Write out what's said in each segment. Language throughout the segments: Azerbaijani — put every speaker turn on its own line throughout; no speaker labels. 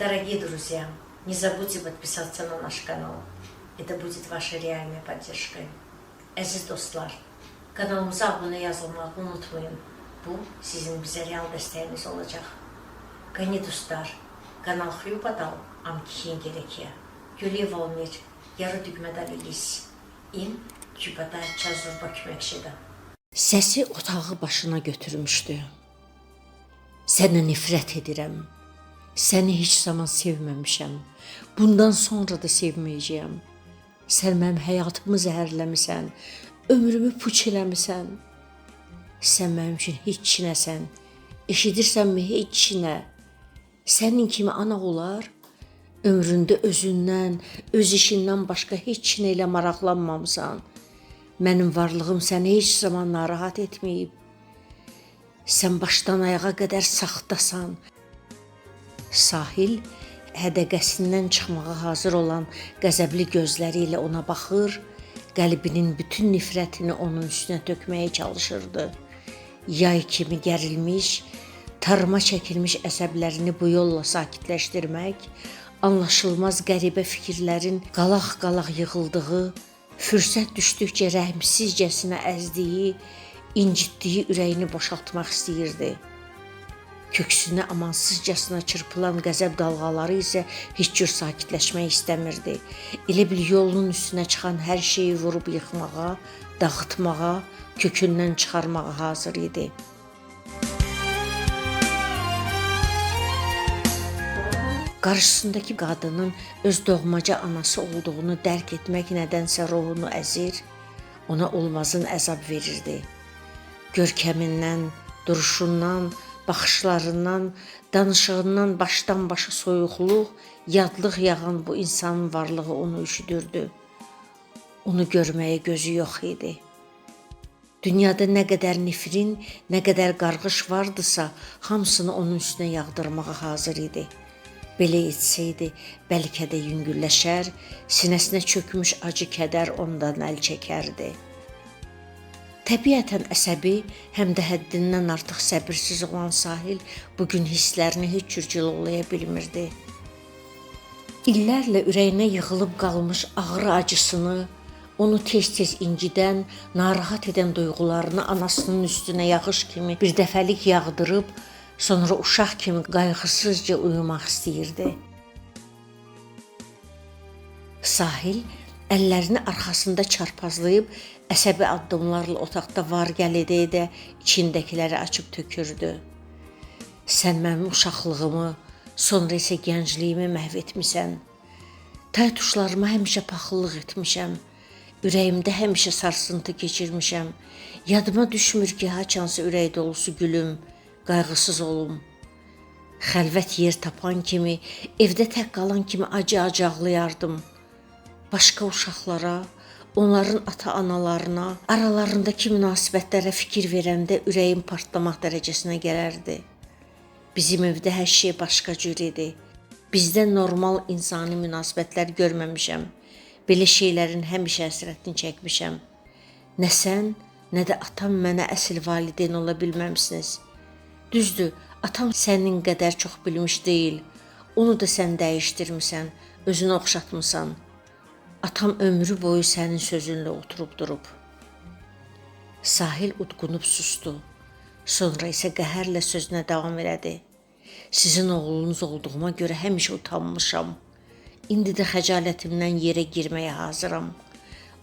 Дорогие друзья, не забудьте подписаться на наш канал. Это будет вашей реальной поддержкой. Əziz dostlar, kanalımıza abunə yazılmağı unutmayın. Bu sizin bizə real dəstəyiniz olacaq. Qani dostlar, kanal Xyupadal am gerekiyor. Gülü volmir, yarı dügmədə lis. İn kübada çazurba köməkşədə. Səsi otağı başına götürmüşdü. Sənə nifrət edirəm. Səni heç zaman sevməmişəm. Bundan sonra da sevməyəcəyəm. Sən mənim həyatımı zəhərləmisən, ömrümü puç eləmisən. Sən mənim üçün heç nəsən. Eşidirsənmi heç nə? Sənin kimi ana olar? Ömründə özündən, öz işindən başqa heç nə ilə maraqlanmamısan. Mənim varlığım səni heç zaman narahat etməyib. Sən başdan ayağa qədər saxtasan. Sahil hədəqəsindən çıxmağa hazır olan qəzəbli gözləri ilə ona baxır, qəlbinin bütün nifrətini onun üstünə tökməyə çalışırdı. Yay kimi gərilmiş, tarıma çəkilmiş əsəblərini bu yolla sakitləşdirmək, anlaşılmaz qəribə fikirlərin qalaq-qalaq yığıldığı, fürsət düşdükcə rəhmsizcəsinə əzdiyi, incitdiyi ürəyini boşaltmaq istəyirdi. Köksünə amansızcasına çırpılan qəzəb dalğaları isə heç cür sakitləşmək istəmirdi. Elə bil yolunun üstünə çıxan hər şeyi vurub yıxmağa, dağıtmağa, kökündən çıxarmağa hazır idi. Qarşısındakı qadının öz doğmaca anası olduğunu dərk etmək nədənsə ruhunu əzir, ona olmazın əzab verirdi. Görkəmindən, duruşundan, baxışlarından, danışığından başdan başa soyuqluq, yadlıq yağan bu insanın varlığı onu üşüdürdü. Onu görməyə gözü yox idi. Dünyada nə qədər nifrin, nə qədər qarğış vardısa, hamısını onun üstünə yağdırmağa hazır idi. Belə etsəydi, bəlkə də yüngülləşər, sinəsinə çökmüş acı kədər ondan əl çəkərdi. Təbiətən əsəbi, həm də həddindən artıq səbirsiz olan Sahil bu gün hisslərini heç cür cilovlaya bilmirdi. İllərlə ürəyinə yığılıb qalmış ağrı acısını, onu tez-tez incidən, narahat edən duyğularını anasının üstünə yağış kimi bir dəfəlik yağdırıb, sonra uşaq kimi qayğısızca uyumaq istəyirdi. Sahil əllərini arxasında çarpazlayıb əsəbi addımlarla otaqda var gəl edə-edə içindəkiləri açıb tökürdü. Sən mənim uşaqlığımı, sonra isə gəncliyimi məhv etmisən. Tay tuşlarıma həmişə paxıllıq etmişəm. Ürəyimdə həmişə sarsıntı keçirmişəm. Yadıma düşmür ki, haçansa ürək dolusu gülüm, qayğısız olum. Xəlvət yer tapan kimi, evdə tək qalan kimi acı-acı ağlayardım. Başqa uşaqlara, onların ata-analarına, aralarındakı münasibətlərə fikir verəndə ürəyim partlamaq dərəcəsinə gələrdi. Bizim evdə hər şey başqa cür idi. Bizdə normal insani münasibətlər görməmişəm. Belə şeylərin həmişə həsrətini çəkmişəm. Nə sən, nə də atam mənə əsl valideyn ola bilməmisiniz. Düzdür, atam sənin qədər çox bilmiş deyil. Onu da sən dəyişdirmisən, özünə oxşatmısan. Atam ömrü boyu sənin sözünlə oturub durub. Sahil udqunub sustu. Sonra isə qəhərlə sözünə davam elədi. Sizin oğlunuz olduğuma görə həmişə utanmışam. İndi də xəcalətimdən yerə girməyə hazıram.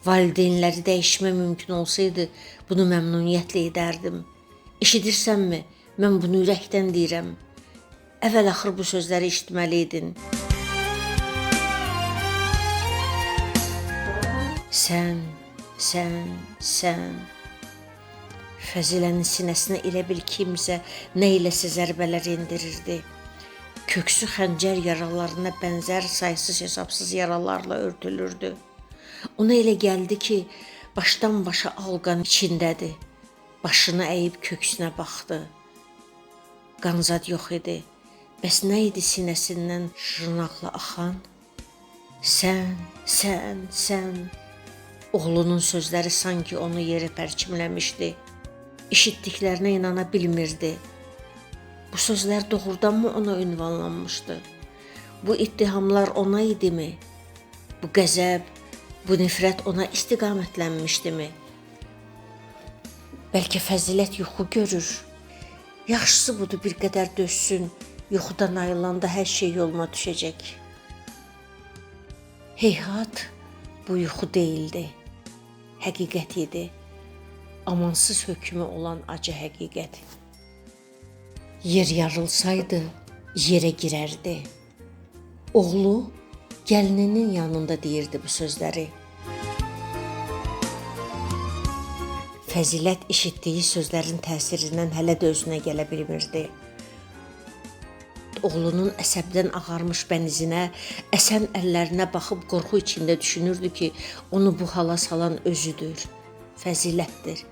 Valideynləri dəyişmə mümkün olsaydı, bunu məmnuniyyətlə edərdim. Eşidirsənmi? Mən bunu ürəkdən deyirəm. Əvvəl axır bu sözləri eşitməli idin. Sən, sən, sən. Fəzilənin sinəsinə elə bil kimsə nə iləsə zərbələr endirirdi. Köksü xəncər yaralarına bənzər saysız hesabsız yaralarla örtülürdü. Ona elə gəldi ki, başdan başa alqan içindədir. Başını əyib köksünə baxdı. Qanzad yox idi. Bəs nə idi sinəsindən şırnaqla axan? Sən, sən, sən. Oğlunun sözləri sanki onu yerə pərçimləmişdi. Eşitdiklərinə inana bilmirdi. Bu sözlər doğrudanmı ona ünvanlanmışdı? Bu ittihamlar ona idimi? Bu qəzəb, bu nifrət ona istiqamətlənmişdimi? Bəlkə Fəzilət yuxu görür. Yaxşısı budur, bir qədər dözsün, yuxudan ayılanda hər şey yoluna düşəcək. Heyhat, bu yuxu deyildi, həqiqət idi. Amansız hökmü olan acı həqiqət. Yer yarılsaydı, yerə girərdi. Oğlu gəlininin yanında deyirdi bu sözləri. Fəzilət eşitdiyi sözlərin təsirindən hələ də özünə gələ bilmirdi. Oğlunun əsəbdən ağarmış bənizinə, əsən əllərinə baxıb qorxu içində düşünürdü ki, onu bu hala salan özüdür, Fəzilətdir.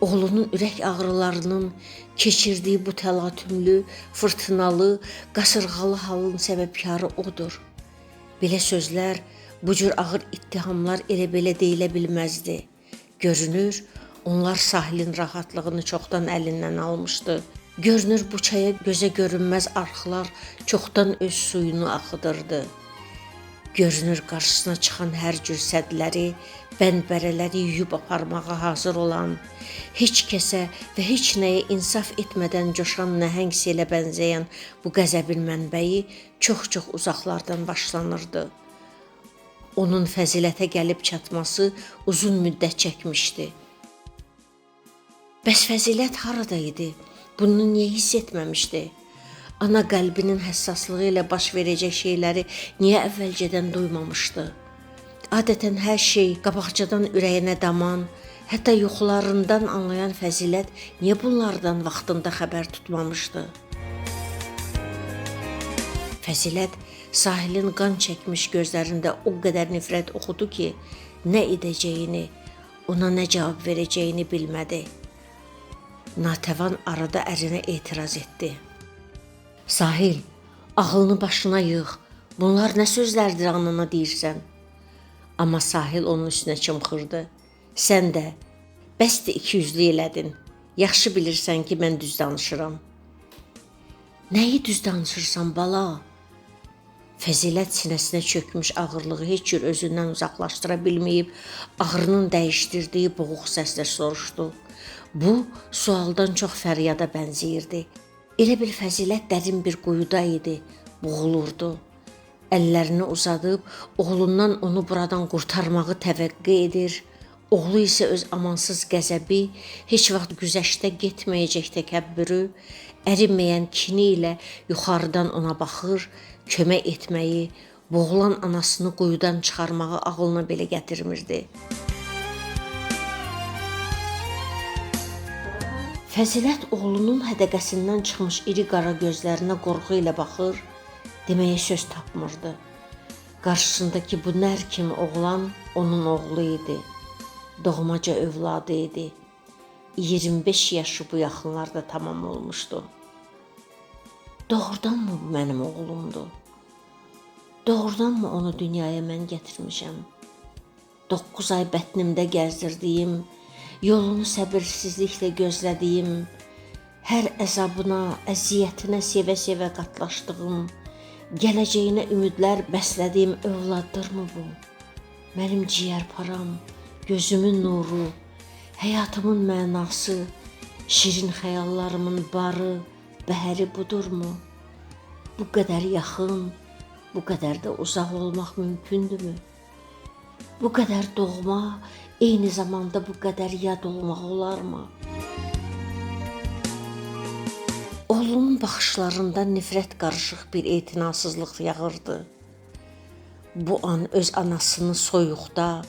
Oğlunun ürək ağrılarının keçirdiyi bu təlatümlü, fırtınalı, qasırğalı halın səbəbkarı odur. Belə sözlər, bu cür ağır ittihamlar elə belə deyilə bilməzdi. Görünür, onlar Sahilin rahatlığını çoxdan əlindən almışdı. Görünür, bu çaya gözə görünməz arxlar çoxdan öz suyunu axıdırdı. Görünür, qarşısına çıxan hər cür sədləri, bəndbərələri yuyub aparmağa hazır olan, heç kəsə və heç nəyə insaf etmədən coşan nəhəng selə bənzəyən bu qəzəbin mənbəyi çox-çox uzaqlardan başlanırdı. Onun Fəzilətə gəlib çatması uzun müddət çəkmişdi. Bəs Fəzilət harada idi? Bunu niyə hiss etməmişdi? Ana qəlbinin həssaslığı ilə baş verəcək şeyləri niyə əvvəlcədən duymamışdı? Adətən hər şey qabaqcadan ürəyinə daman, hətta yuxularından anlayan Fəzilət niyə bunlardan vaxtında xəbər tutmamışdı? Fəzilət Sahilin qan çəkmiş gözlərində o qədər nifrət oxudu ki, nə edəcəyini, ona nə cavab verəcəyini bilmədi. Natəvan arada ərinə etiraz etdi. Sahil, ağlını başına yığ, bunlar nə sözlərdir anana deyirsən? Amma Sahil onun üstünə çımxırdı. Sən də, bəsdir ikiyüzlü elədin, yaxşı bilirsən ki, mən düz danışıram. Nəyi düz danışırsan, bala? Fəzilət sinəsinə çökmüş ağırlığı heç cür özündən uzaqlaşdıra bilməyib, ağrının dəyişdirdiyi boğuq səslə soruşdu. Bu, sualdan çox fəryada bənzəyirdi. Elə bil Fəzilət dərin bir quyuda idi, boğulurdu. Əllərini uzadıb, oğlundan onu buradan qurtarmağı təvəqqe edir. Oğlu isə öz amansız qəzəbi, heç vaxt güzəştə getməyəcək təkəbbürü, əriməyən kini ilə yuxarıdan ona baxır, kömək etməyi, boğulan anasını quyudan çıxarmağı ağlına belə gətirmirdi. Fəzilət oğlunun hədəqəsindən çıxmış iri qara gözlərinə qorxu ilə baxır, deməyə söz tapmırdı. Qarşısındakı bu nər kimi oğlan onun oğlu idi, doğmaca övladı idi. 25 yaşı bu yaxınlarda tamam olmuşdu. Doğrudanmı bu mənim oğlumdur? Doğrudanmı onu dünyaya mən gətirmişəm? 9 ay bətnimdə gəzdirdiyim, yolunu səbirsizliklə gözlədiyim, hər əzabına, əziyyətinə sevə-sevə qatlaşdığım, gələcəyinə ümidlər bəslədiyim övladdırmı bu? Mənim ciyərparam, gözümün nuru, həyatımın mənası, şirin xəyallarımın barı, bəhəri budurmu? Bu qədər yaxın, bu qədər də uzaq olmaq mümkündürmü? Bu qədər doğma, eyni zamanda bu qədər yad olmaq olarmı? Oğlunun baxışlarında nifrət qarışıq bir etinasızlıq yağırdı. Bu an öz anasını soyuqda,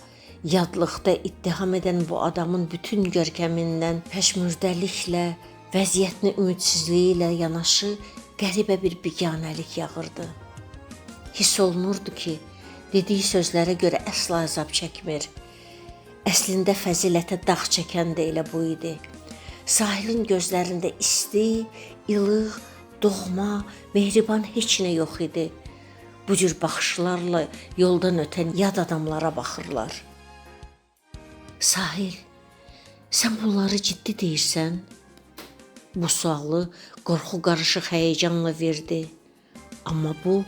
yadlıqda ittiham edən bu adamın bütün görkəmindən pəşmürdəliklə, vəziyyətini ümidsizliyi ilə yanaşı qəribə bir biganəlik yağırdı. Hiss olunurdu ki, dediyi sözlərə görə əsla əzab çəkmir. Əslində Fəzilətə dağ çəkən də elə bu idi. Sahilin gözlərində isti, ilıq, doğma, mehriban heç nə yox idi. Bu cür baxışlarla yoldan ötən yad adamlara baxırlar. Sahil, sən bunları ciddi deyirsən? Bu sualı qorxu qarışıq həyəcanla verdi. Amma bu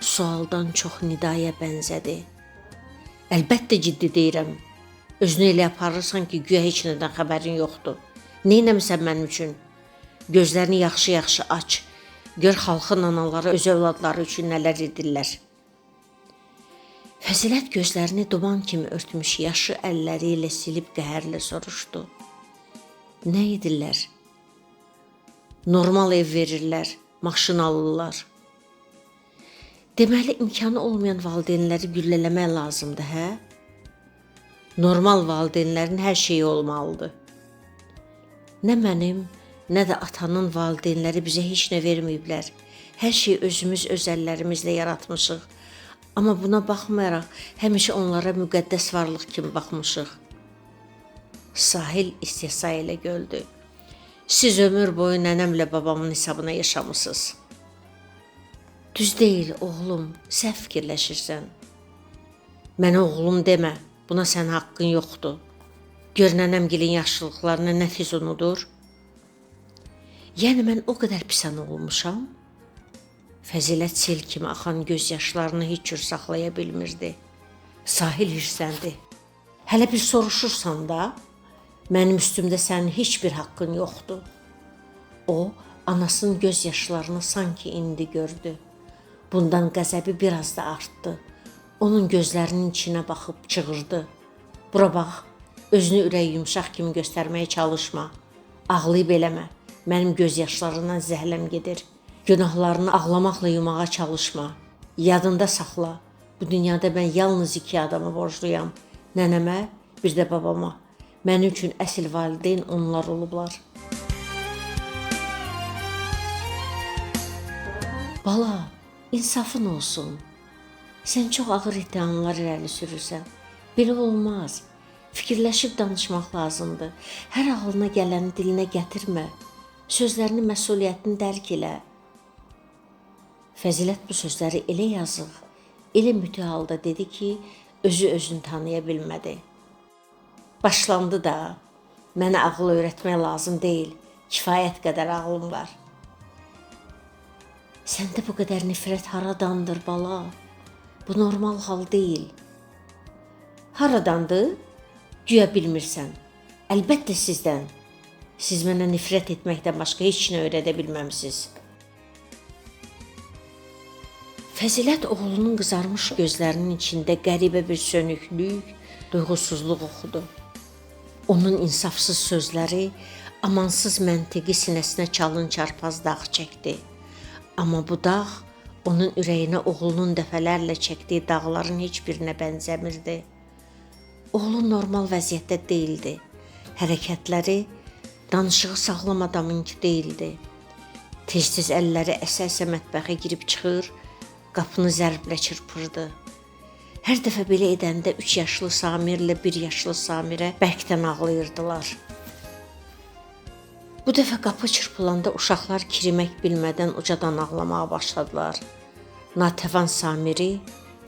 sualdan çox nidaya bənzədi. Əlbəttə ciddi deyirəm. Özünü elə aparırsan ki, güya heç nədən xəbərin yoxdur. Neynəmisən mənim üçün? Gözlərini yaxşı-yaxşı aç. Gör xalqın anaları öz övladları üçün nələr edirlər. Fəzilət gözlərini duman kimi örtmüş yaşı əlləri ilə silib qəhərlə soruşdu. Nə edirlər? Normal ev verirlər, maşın alırlar. Deməli, imkanı olmayan valideynləri güllələmək lazımdır, hə? Normal valideynlərin hər şeyi olmalıdır. Nə mənim, nə də atanın valideynləri bizə heç nə verməyiblər. Hər şeyi özümüz öz əllərimizlə yaratmışıq. Amma buna baxmayaraq həmişə onlara müqəddəs varlıq kimi baxmışıq. Sahil istehza ilə güldü. Siz ömür boyu nənəmlə babamın hesabına yaşamısınız. Düz deyil, oğlum, səhv fikirləşirsən. Mənə oğlum demə, buna sənin haqqın yoxdur. Gör nənəmgilin yaxşılıqlarını nə tez unudur. Yəni mən o qədər pis ana olmuşam? Fəzilət sel kimi axan göz yaşlarını heç cür saxlaya bilmirdi. Sahil hirsləndi. Hələ bir soruşursan da, mənim üstümdə sənin heç bir haqqın yoxdur. O, anasının göz yaşlarını sanki indi gördü. Bundan qəzəbi biraz da artdı. Onun gözlərinin içinə baxıb çığırdı. Bura bax, özünü ürəyi yumşaq kimi göstərməyə çalışma. Ağlayıb eləmə, mənim göz yaşlarından zəhləm gedir. Günahlarını ağlamaqla yumağa çalışma. Yadında saxla, bu dünyada mən yalnız iki adama borcluyam. Nənəmə, bir də babama. Mənim üçün əsl valideyn onlar olublar. Bala, insafın olsun. Sən çox ağır ittihamlar irəli sürürsən. Belə olmaz. Fikirləşib danışmaq lazımdır. Hər ağlına gələni dilinə gətirmə. Sözlərinin məsuliyyətini dərk elə. Fəzilət bu sözləri elə yazıq, elə müti halda dedi ki, özü özünü tanıya bilmədi. Başlandı da, mənə ağıl öyrətmək lazım deyil, kifayət qədər ağlım var. Səndə bu qədər nifrət haradandır, bala? Bu normal hal deyil. Haradandır? Güya bilmirsən. Əlbəttə sizdən. Siz mənə nifrət etməkdən başqa heç nə öyrədə bilməmisiz. Fəzilət oğlunun qızarmış gözlərinin içində qəribə bir sönüklük, duyğusuzluq oxudu. Onun insafsız sözləri, amansız məntiqi sinəsinə çalın çarpaz dağ çəkdi. Amma bu dağ onun ürəyinə oğlunun dəfələrlə çəkdiyi dağların heç birinə bənzəmirdi. Oğlu normal vəziyyətdə deyildi. Hərəkətləri, danışığı sağlam adamınki deyildi. Tez-tez əlləri əsə-əsə mətbəxə girib çıxır, qapını zərblə çırpırdı. Hər dəfə belə edəndə 3 yaşlı Samirlə 1 yaşlı Samirə bərkdən ağlayırdılar. Bu dəfə qapı çırpılanda uşaqlar kirimək bilmədən ucadan ağlamağa başladılar. Natəvan Samiri,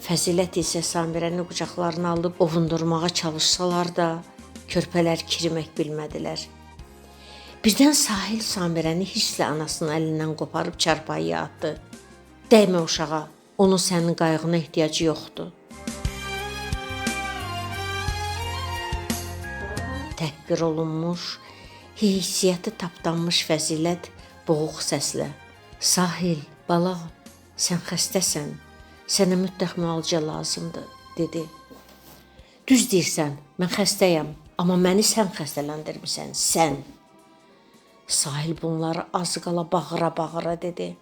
Fəzilət isə Samirəni qucaqlarına alıb ovundurmağa çalışsalar da, körpələr kirimək bilmədilər. Birdən Sahil Samirəni hisslə anasının əlindən qoparıb çarpayıya atdı. Dəymə uşağa, onun sənin qayğına ehtiyacı yoxdur. Təhqir olunmuş, hissiyyatı tapdanmış Fəzilət boğuq səslə: "Sahil, bala, sən xəstəsən, sənə mütləq müalicə lazımdır", dedi. Düz deyirsən, mən xəstəyəm, amma məni sən xəstələndirmisən, sən. Sahil bunları az qala bağıra-bağıra dedi.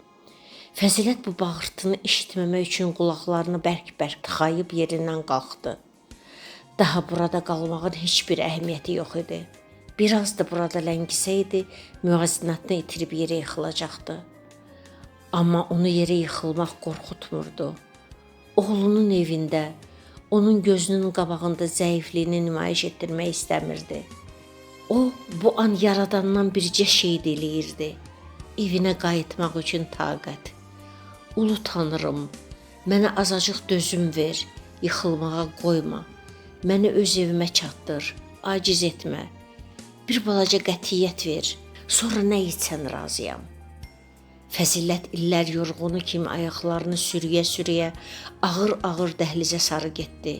Fəzilət bu bağırtını eşitməmək üçün qulaqlarını bərk-bərk tıxayıb yerindən qalxdı. Daha burada qalmağın heç bir əhəmiyyəti yox idi. Biraz da burada ləngisəydi, müvazinətini itirib yerə yıxılacaqdı. Amma onu yerə yıxılmaq qorxutmurdu. Oğlunun evində, onun gözünün qabağında zəifliyini nümayiş etdirmək istəmirdi. O, bu an yaradandan bircə şey diləyirdi. Evinə qayıtmaq üçün taqət. Ulu Tanrım, mənə azacıq dözüm ver, yıxılmağa qoyma. Məni öz evimə çatdır, aciz etmə. Bir balaca qətiyyət ver, sonra nə etsən razıyam. Fəzilət illər yorğunu kimi ayaqlarını sürüyə-sürüyə ağır-ağır dəhlizə sarı getdi.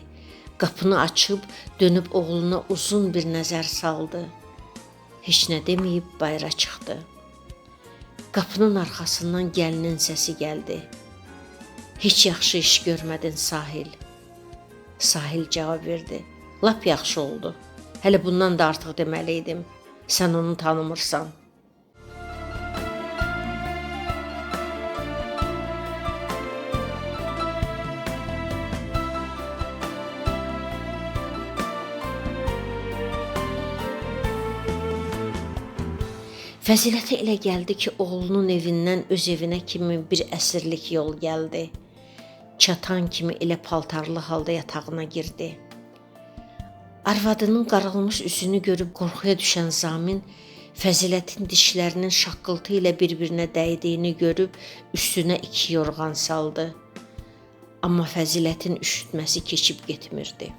Qapını açıb dönüb oğluna uzun bir nəzər saldı. Heç nə deməyib bayıra çıxdı. Qapının arxasından gəlinin səsi gəldi. Heç yaxşı iş görmədin Sahil. Sahil cavab verdi. Lap yaxşı oldu. Hələ bundan da artıq deməli idim. Sən onu tanımırsan. Fəzilətə elə gəldi ki, oğlunun evindən öz evinə kimi bir əsrlik yol gəldi. Çatan kimi elə paltarlı halda yatağına girdi. Arvadının qaralmış üzünü görüb qorxuya düşən Zamin, Fəzilətin dişlərinin şaqqıltı ilə bir-birinə dəydiyini görüb üstünə 2 yorğan saldı. Amma Fəzilətin üşütməsi keçib getmirdi.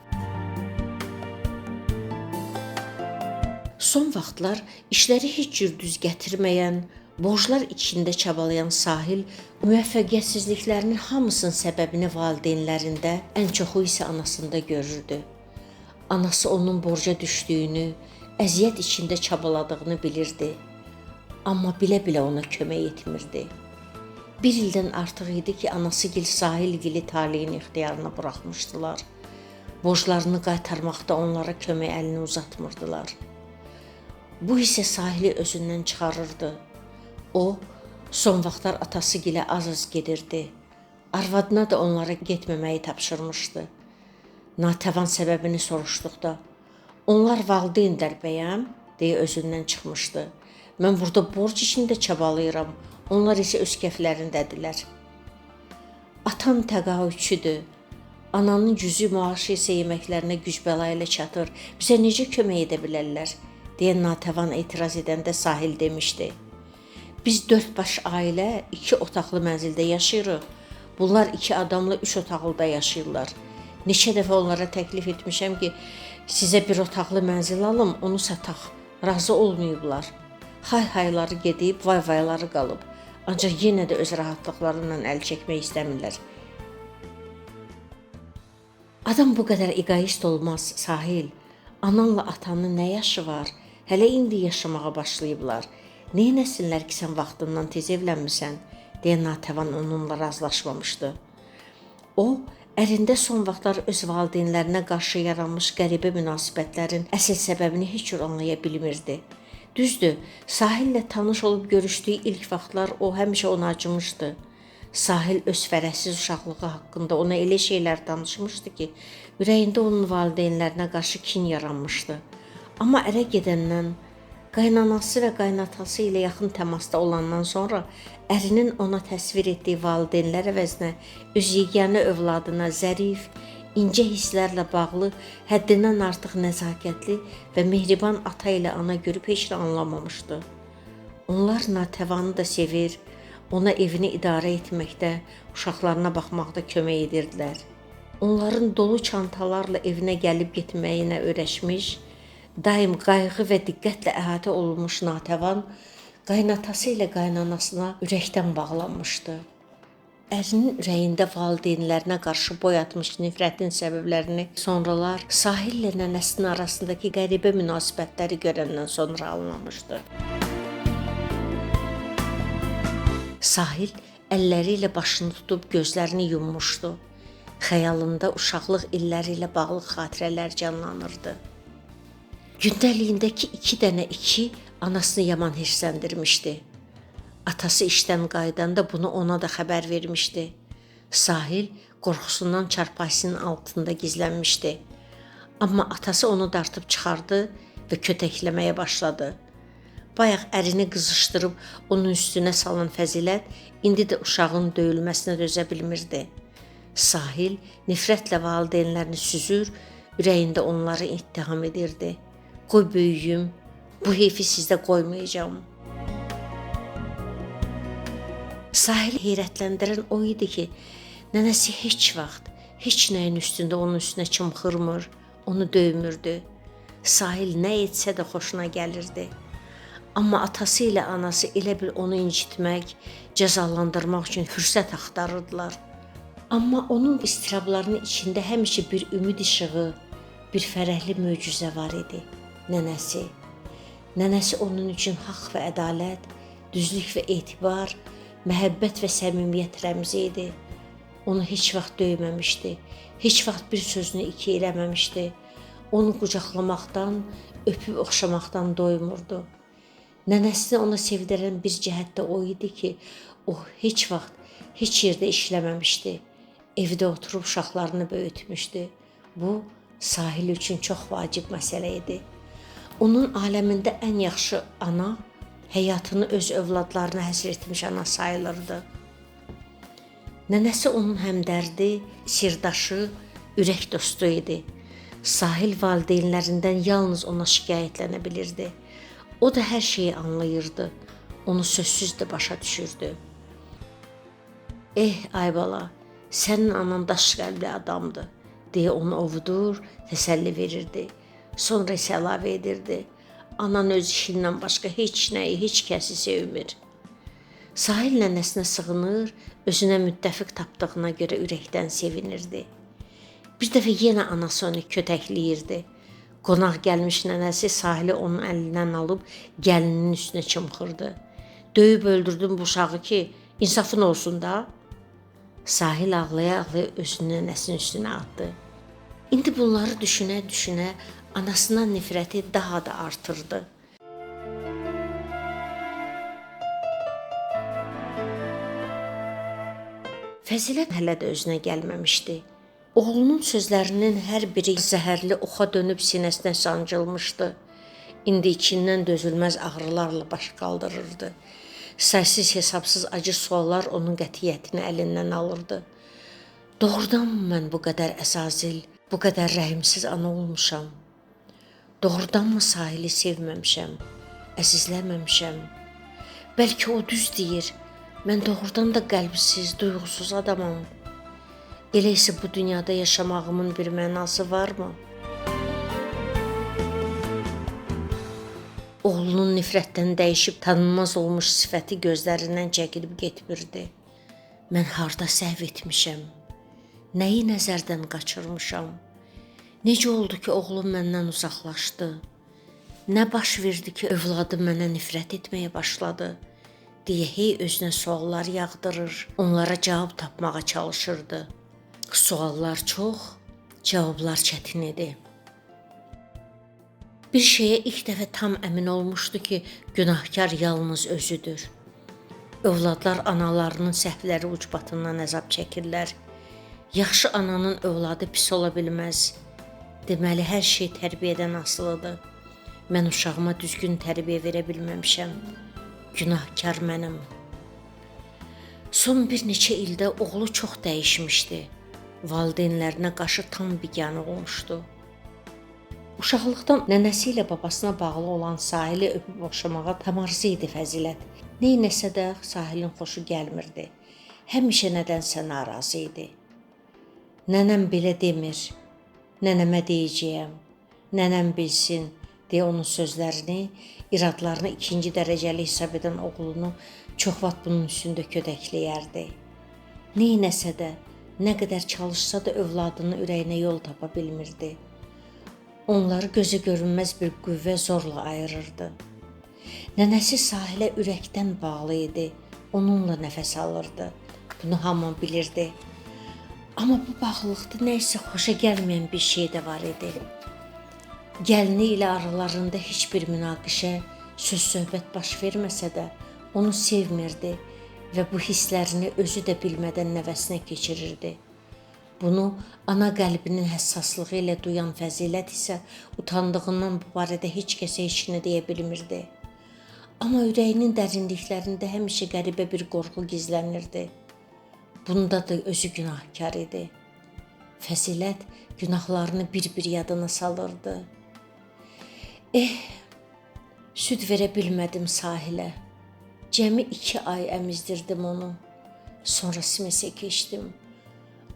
Son vaxtlar işləri heç cür düz gətirməyən, borclar içində çabalayan Sahil müvəffəqiyyətsizliklərinin hamısının səbəbini valideynlərində, ən çoxu isə anasında görürdü. Anası onun borca düşdüyünü, əziyyət içində çabaladığını bilirdi. Amma bilə-bilə ona kömək etmirdi. Bir ildən artıq idi ki, anasıgil Sahilgili taleyin ixtiyarına buraxmışdılar. Borclarını qaytarmaqda onlara kömək əlini uzatmırdılar. Bu isə Sahili özündən çıxarırdı. O, son vaxtlar atasıgilə az-az gedirdi. Arvadına da onlara getməməyi tapşırmışdı. Natəvan səbəbini soruşduqda, onlar valideynlər bəyəm, deyə özündən çıxmışdı. Mən burada borc içində çabalayıram, onlar isə öz keflərindədirlər. Atam təqaüdçüdür. Ananın cüzi maaşı isə yeməklərinə güc bəla ilə çatır. Bizə necə kömək edə bilərlər? Deyə Natəvan etiraz edəndə Sahil demişdi. Biz 4 baş ailə 2 otaqlı mənzildə yaşayırıq. Bunlar 2 adamla 3 otaqlıda yaşayırlar. Neçə dəfə onlara təklif etmişəm ki, sizə bir otaqlı mənzil alım, onu sataq. Razı olmayıblar. Hay-hayları gedib, vay-vayları qalıb. Ancaq yenə də öz rahatlıqlarından əl çəkmək istəmirlər. Adam bu qədər egoist olmaz, Sahil. Ananla atanın nə yaşı var? Hələ indi yaşamağa başlayıblar. Neynəsinlər ki, sən vaxtından tez evlənmisən? Deyə Natəvan onunla razılaşmamışdı. O, ərində son vaxtlar öz valideynlərinə qarşı yaranmış qəribə münasibətlərin əsl səbəbini heç cür anlaya bilmirdi. Düzdür, Sahillə tanış olub görüşdüyü ilk vaxtlar o həmişə ona acımışdı. Sahil öz fərəhsiz uşaqlığı haqqında ona elə şeylər danışmışdı ki, ürəyində onun valideynlərinə qarşı kin yaranmışdı. Amma ərə gedəndən, qaynanası və qaynatası ilə yaxın təmasda olandan sonra ərinin ona təsvir etdiyi valideynlər əvəzinə öz yeganə övladına zərif, incə hisslərlə bağlı, həddindən artıq nəzakətli və mehriban ata ilə ana görüb heç nə anlamamışdı. Onlar Natəvanı da sevir, ona evini idarə etməkdə, uşaqlarına baxmaqda kömək edirdilər. Onların dolu çantalarla evinə gəlib getməyinə öyrəşmiş, daim qayğı və diqqətlə əhatə olunmuş Natəvan qaynatası ilə qaynanasına ürəkdən bağlanmışdı. Ərinin ürəyində valideynlərinə qarşı boy atmış nifrətin səbəblərini sonralar Sahillə nənəsinin arasındakı qəribə münasibətləri görəndən sonra anlamışdı. Sahil əlləri ilə başını tutub gözlərini yummuşdu. Xəyalında uşaqlıq illəri ilə bağlı xatirələr canlanırdı. Gündəliyindəki 2 dənə 2 anasını yaman hirsləndirmişdi. Atası işdən qayıdanda bunu ona da xəbər vermişdi. Sahil qorxusundan çarpayısının altında gizlənmişdi. Amma atası onu dartıb çıxardı və kötəkləməyə başladı. Bayaq ərini qızışdırıb onun üstünə salan Fəzilət indi də uşağın döyülməsinə dözə bilmirdi. Sahil nifrətlə valideynlərini süzür, ürəyində onları ittiham edirdi. Qoy böyüyüm, bu heyfi sizdə qoymayacağam. Sahil heyrətləndirən o idi ki, nənəsi heç vaxt, heç nəyin üstündə onun üstünə çımxırmır, onu döymürdü. Sahil nə etsə də xoşuna gəlirdi. Amma atası ilə anası elə bil onu incitmək, cəzalandırmaq üçün fürsət axtarırdılar. Amma onun istirablarının içində həmişə bir ümid işığı, bir fərəhli möcüzə var idi. Nənəsi. Nənəsi onun üçün haqq və ədalət, düzlük və etibar, məhəbbət və səmimiyyət rəmzi idi. Onu heç vaxt döyməmişdi, heç vaxt bir sözünü iki eləməmişdi. Onu qucaqlamaqdan, öpüb oxşamaqdan doymurdu. Nənəsini ona sevdirən bir cəhətdə o idi ki, o heç vaxt heç yerdə işləməmişdi. Evdə oturub uşaqlarını böyütmüşdü. Bu, Sahil üçün çox vacib məsələ idi. Onun aləmində ən yaxşı ana, həyatını öz övladlarına həsr etmiş ana sayılırdı. Nənəsi onun həmdərdi, sirdaşı, ürək dostu idi. Sahil valideynlərindən yalnız ona şikayətlənə bilirdi. O da hər şeyi anlayırdı, onu sözsüz də başa düşürdü. Eh, ay bala, sənin anan daş qəlbli adamdır, deyə onu ovudur, təsəlli verirdi. Sonra isə əlavə edirdi. Anan öz işindən başqa heç nəyi, heç kəsi sevmir. Sahil nənəsinə sığınır, özünə müttəfiq tapdığına görə ürəkdən sevinirdi. Bir dəfə yenə anası onu kötəkləyirdi. Qonaq gəlmiş nənəsi Sahili onun əlindən alıb gəlininin üstünə çımxırdı. Döyüb öldürdüm bu uşağı ki, insafın olsun da. Sahil ağlaya-ağlaya özünü nənəsinin üstünə atdı. İndi bunları düşünə-düşünə anasına nifrəti daha da artırdı. Fəzilət hələ də özünə gəlməmişdi. Oğlunun sözlərinin hər biri zəhərli oxa dönüb sinəsinə sancılmışdı. İndi içindən dözülməz ağrılarla baş qaldırırdı. Saysız hesabsız acı suallar onun qətiyyətini əlindən alırdı. Doğrudanmı mən bu qədər əzazil, bu qədər rəhimsiz ana olmuşam? Doğrudanmı Sahili sevməmişəm, əzizləməmişəm? Bəlkə o düz deyir, mən doğrudan da qəlbsiz, duyğusuz adamam. Elə isə bu dünyada yaşamağımın bir mənası varmı? Oğlunun nifrətdən dəyişib tanınmaz olmuş sifəti gözlərindən çəkilib getmirdi. Mən harda səhv etmişəm? Nəyi nəzərdən qaçırmışam? Necə oldu ki, oğlum məndən uzaqlaşdı? Nə baş verdi ki, övladım mənə nifrət etməyə başladı? Deyə hey özünə suallar yağdırır, onlara cavab tapmağa çalışırdı. Suallar çox, cavablar çətin idi. Bir şeyə ilk dəfə tam əmin olmuşdu ki, günahkar yalnız özüdür. Övladlar analarının səhvləri ucbatından əzab çəkirlər. Yaxşı ananın övladı pis ola bilməz. Deməli, hər şey tərbiyədən asılıdır. Mən uşağıma düzgün tərbiyə verə bilməmişəm. Günahkar mənim. Son bir neçə ildə oğlu çox dəyişmişdi. Valideynlərinə qarşı tam biganə olmuşdu. Uşaqlıqdan nənəsi ilə babasına bağlı olan Sahili öpüb oxşamağa tam arzu idi Fəzilət. Neyləsə də Sahilin xoşu gəlmirdi. Həmişə nədənsə narazı idi. Nənəm belə demir, nənəmə deyəcəyəm, nənəm bilsin, deyə onun sözlərini, iradlarını ikinci dərəcəli hesab edən oğlunu çox vaxt bunun üstündə kötəkləyərdi. Neyləsə də, nə qədər çalışsa da övladının ürəyinə yol tapa bilmirdi. Onları gözə görünməz bir qüvvə zorla ayırırdı. Nənəsi Sahilə ürəkdən bağlı idi, onunla nəfəs alırdı. Bunu hamı bilirdi. Amma bu bağlılıqda nə isə xoşa gəlməyən bir şey də var idi. Gəlini ilə aralarında heç bir münaqişə, söz-söhbət baş verməsə də onu sevmirdi və bu hisslərini özü də bilmədən nəvəsinə keçirirdi. Bunu ana qəlbinin həssaslığı ilə duyan Fəzilət isə utandığından bu barədə heç kəsə heç nə deyə bilmirdi. Amma ürəyinin dərinliklərində həmişə qəribə bir qorxu gizlənirdi. Bunda da özü günahkar idi. Fəzilət günahlarını bir-bir yadına salırdı. Eh, süd verə bilmədim Sahilə. Cəmi 2 ay əmizdirdim onu. Sonra simesə keçdim.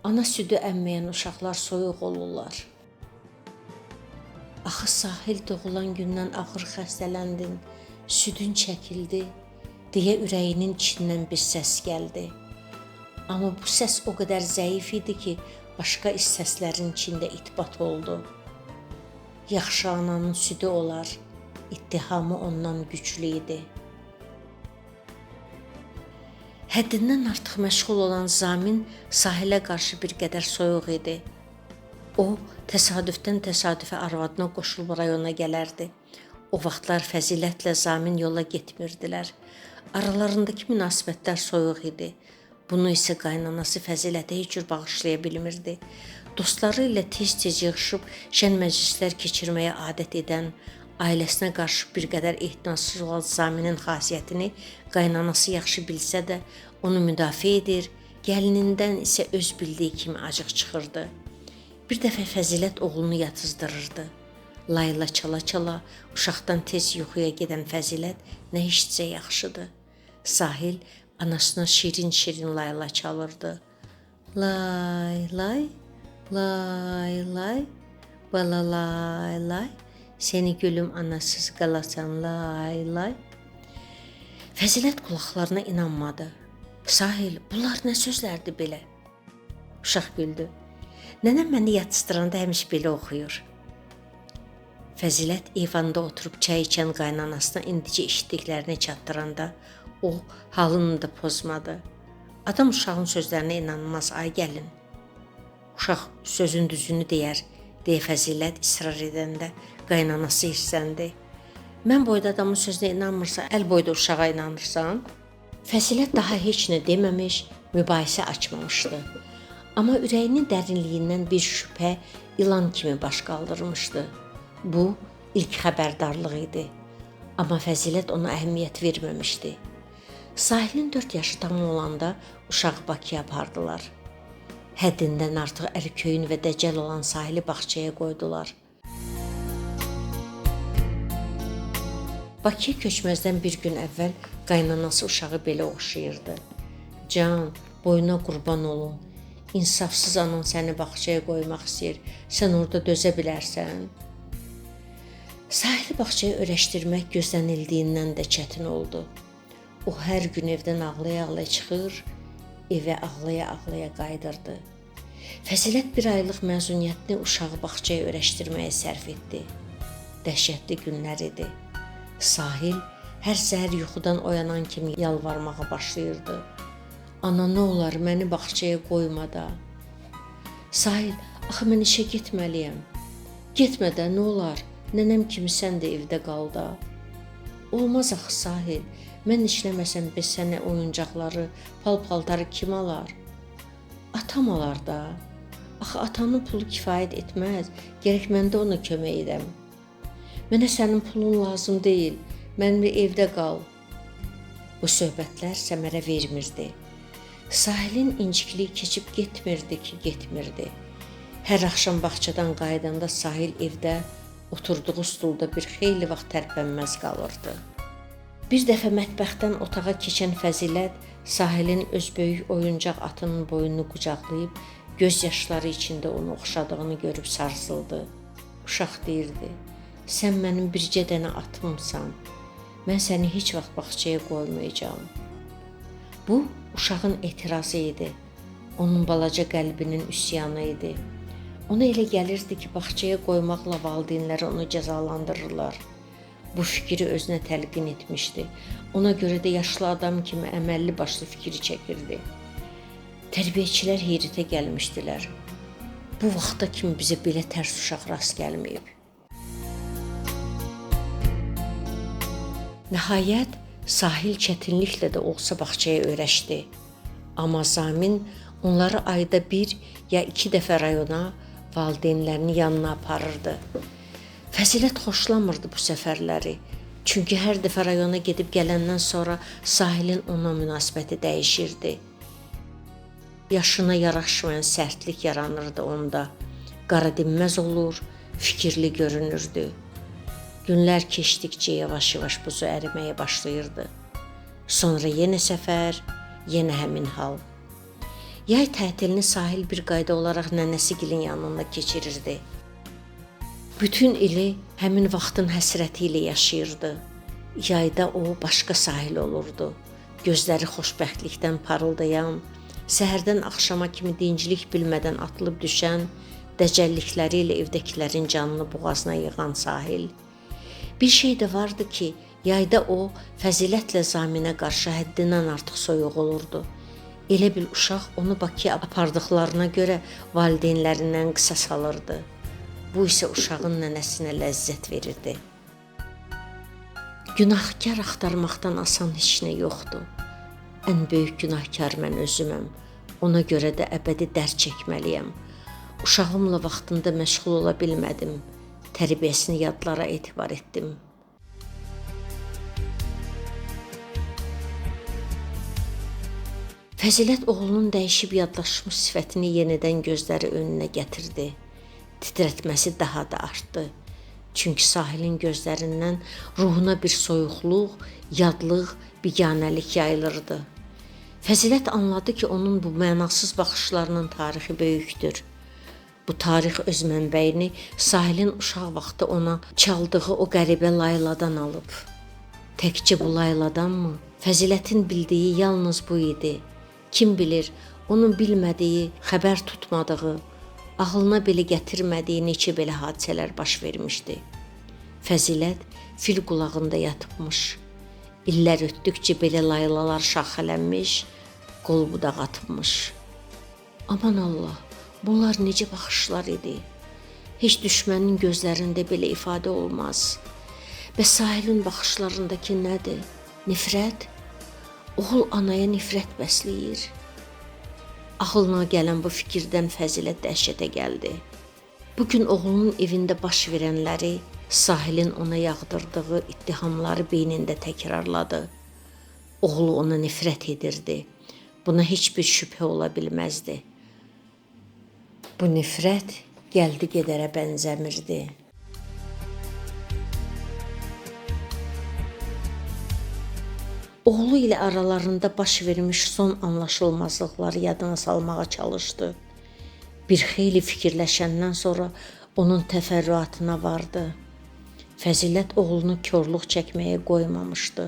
Ana südü əmməyən uşaqlar soyuq olurlar. Axı Sahil doğulan gündən ağır xəstələndin. Südün çəkildi, deyə ürəyinin içindən bir səs gəldi. Amma bu səs o qədər zəif idi ki, başqa səslərin içində itbat oldu. Yaxşı ananın südü olar, ittihamı ondan güclü idi. Həddindən artıq məşğul olan Zamin Sahilə qarşı bir qədər soyuq idi. O, təsadüfdən təsadüfə arvadına qoşulub rayona gələrdi. O vaxtlar Fəzilətlə Zamin yola getmirdilər. Aralarındakı münasibətlər soyuq idi. Bunu isə qaynanası Fəzilətə heç cür bağışlaya bilmirdi. Dostları ilə tez-tez yığışıb şən məclislər keçirməyə adət edən, ailəsinə qarşı bir qədər ehtinatsız olan Zaminin xasiyyətini qaynanası yaxşı bilsə də onu müdafiə edir, gəlinindən isə öz bildiyi kimi acıq çıxırdı. Bir dəfə Fəzilət oğlunu yatızdırırdı. Layla çala-çala uşaqdan tez yuxuya gedən Fəzilət nə işitsə yaxşıdır. Sahil anasına şirin-şirin layla çalırdı. Lay lay, lay lay, bala lay lay, seni gülüm anasız qalasan lay lay. Fəzilət qulaqlarına inanmadı. Sahil, bunlar nə sözlərdir belə? Uşaq güldü. Nənəm məni yatızdıranda həmişə belə oxuyur. Fəzilət eyvanda oturub çay içən qaynanasına indicə eşitdiklərini çatdıranda o halını da pozmadı. Adam uşağın sözlərinə inanmaz, ay gəlin. Uşaq sözün düzünü deyər, deyə Fəzilət israr edəndə qaynanası hirsləndi. Mən boyda adamın sözünə inanmırsan, əl boyda uşağa inanırsan? Fəzilət daha heç nə deməmiş, mübahisə açmamışdı. Amma ürəyinin dərinliyindən bir şübhə ilan kimi baş qaldırmışdı. Bu ilk xəbərdarlıq idi. Amma Fəzilət ona əhəmiyyət verməmişdi. Sahilin 4 yaşı tamam olanda uşağı Bakıya apardılar. Həddindən artıq ərköyün və dəcəl olan Sahili bağçaya qoydular. Bakıya köçməzdən bir gün əvvəl qaynanası uşağı belə oxşayırdı. Can, boyuna qurban olum. İnsafsız anan səni bağçaya qoymaq istəyir. Sən orada dözə bilərsən. Sahili bağçaya öyrəşdirmək gözlənildiyindən də çətin oldu. O hər gün evdən ağlaya-ağlaya çıxır, evə ağlaya-ağlaya qayıdırdı. Fəzilət bir aylıq məzuniyyətini uşağı bağçaya öyrəşdirməyə sərf etdi. Dəhşətli günlər idi. Sahil hər səhər yuxudan oyanan kimi yalvarmağa başlayırdı. Ana, nə olar, məni bağçaya qoyma da. Sahil, axı mən işə getməliyəm. Getmə də, nə olar, nənəm kimi sən də evdə qal da. Olmaz axı Sahil, mən işləməsəm biz sənə oyuncaqları, pal-paltarı kim alar? Atam alar da. Axı atanın pulu kifayət etməz, gərək mən də ona kömək edəm. Mənə sənin pulun lazım deyil, mənimlə evdə qal. Bu söhbətlər səmərə vermirdi. Sahilin incikliyi keçib getmirdi ki, getmirdi. Hər axşam bağçadan qayıdanda Sahil evdə oturduğu stulda bir xeyli vaxt tərpənməz qalırdı. Bir dəfə mətbəxdən otağa keçən Fəzilət Sahilin öz böyük oyuncaq atının boynunu qucaqlayıb göz yaşları içində onu oxşadığını görüb sarsıldı. Uşaq deyirdi, sən mənim bircə dənə atımsan, mən səni heç vaxt bağçaya qoymayacağam. Bu, uşağın etirazı idi, onun balaca qəlbinin üsyanı idi. Ona elə gəlirdi ki, bağçaya qoymaqla valideynləri onu cəzalandırırlar. Bu fikri özünə təlqin etmişdi. Ona görə də yaşlı adam kimi əməlli başlı fikri çəkirdi. Tərbiyəçilər heyrətə gəlmişdilər. Bu vaxta kimi bizə belə tərs uşaq rast gəlməyib. Nəhayət, Sahil çətinliklə də olsa bağçaya öyrəşdi. Amma Zamin onları ayda bir ya 2 dəfə rayona valideynlərinin yanına aparırdı. Fəzilət xoşlamırdı bu səfərləri. Çünki hər dəfə rayona gedib gələndən sonra Sahilin ona münasibəti dəyişirdi. Yaşına yaraşmayan sərtlik yaranırdı onda. Qara dinməz olur, fikirli görünürdü. Günlər keçdikcə yavaş-yavaş buzu əriməyə başlayırdı. Sonra yenə səfər, yenə həmin hal. Yay tətilini Sahil bir qayda olaraq nənəsigilin yanında keçirirdi. Bütün ili həmin vaxtın həsrəti ilə yaşayırdı. Yayda o başqa Sahil olurdu. Gözləri xoşbəxtlikdən parıldayan, səhərdən axşama kimi dinclik bilmədən atılıb düşən, dəcəllikləri ilə evdəkilərin canını boğazına yığan Sahil. Bir şey də vardı ki, yayda o Fəzilətlə Zaminə qarşı həddindən artıq soyuq olurdu. Elə bil uşaq onu Bakıya apardıqlarına görə valideynlərindən qisas alırdı. Bu isə uşağın nənəsinə ləzzət verirdi. Günahkar axtarmaqdan asan heç nə yoxdur. Ən böyük günahkar mən özüməm. Ona görə də əbədi dərd çəkməliyəm. Uşağımla vaxtında məşğul ola bilmədim. Tərbiyəsini yadlara etibar etdim. Fəzilət oğlunun dəyişib yadlaşmış sifətini yenidən gözləri önünə gətirdi. Titrətməsi daha da artdı. Çünki Sahilin gözlərindən ruhuna bir soyuqluq, yadlıq, biganəlik yayılırdı. Fəzilət anladı ki, onun bu mənasız baxışlarının tarixi böyükdür. Bu tarix öz mənbəyini Sahilin uşaq vaxtı ona çaldığı o qəribə layladan alıb. Təkcə bu layladanmı? Fəzilətin bildiyi yalnız bu idi. Kim bilir, onun bilmədiyi, xəbər tutmadığı, ağlına belə gətirmədiyi neçə belə hadisələr baş vermişdi. Fəzilət fil qulağında yatıbmış. İllər ötdükcə belə laylalar şaxələnmiş, qol budaq atmış. Aman Allah, bunlar necə baxışlar idi? Heç düşmənin gözlərində belə ifadə olmaz. Və Sahilin baxışlarındakı nədir? Nifrət? Oğul anaya nifrət bəsləyir. Ağlına gələn bu fikirdən Fəzilət dəhşətə gəldi. Bugün oğlunun evində baş verənləri, Sahilin ona yağdırdığı ittihamları beynində təkrarladı. Oğlu ona nifrət edirdi. Buna heç bir şübhə ola bilməzdi. Bu nifrət gəldi gedərə bənzəmirdi. Oğlu ilə aralarında baş vermiş son anlaşılmazlıqları yadına salmağa çalışdı. Bir xeyli fikirləşəndən sonra onun təfərrüatına vardı. Fəzilət oğlunu korluq çəkməyə qoymamışdı.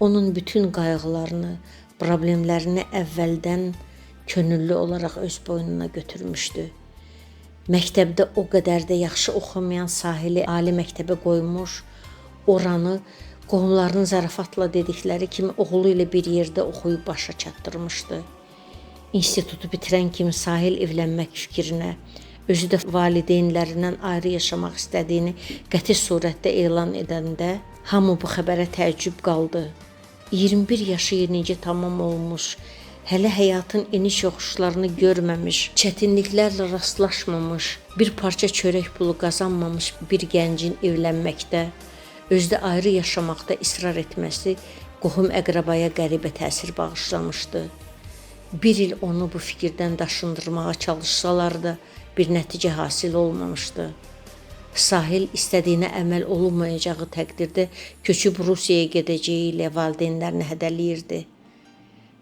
Onun bütün qayğılarını, problemlərini əvvəldən könüllü olaraq öz boynuna götürmüşdü. Məktəbdə o qədər də yaxşı oxumayan Sahili ali məktəbə qoymuş, oranı qohumlarının zarafatla dedikləri kimi oğlu ilə bir yerdə oxuyub başa çatdırmışdı. İnstitutu bitirən kimi Sahil evlənmək fikrinə, özü də valideynlərindən ayrı yaşamaq istədiyini qəti surətdə elan edəndə hamı bu xəbərə təəccüb qaldı. 21 yaşı yenicə tamam olmuş, hələ həyatın eniş yoxuşlarını görməmiş, çətinliklərlə rastlaşmamış, bir parça çörək pulu qazanmamış bir gəncin evlənməkdə, özdə ayrı yaşamaqda israr etməsi qohum əqrəbaya qəribə təsir bağışlamışdı. Bir il onu bu fikirdən daşındırmağa çalışsalar da bir nəticə hasil olmamışdı. Sahil istədiyinə əməl olunmayacağı təqdirdə köçüb Rusiyaya gedəcəyi ilə valideynlərini hədələyirdi.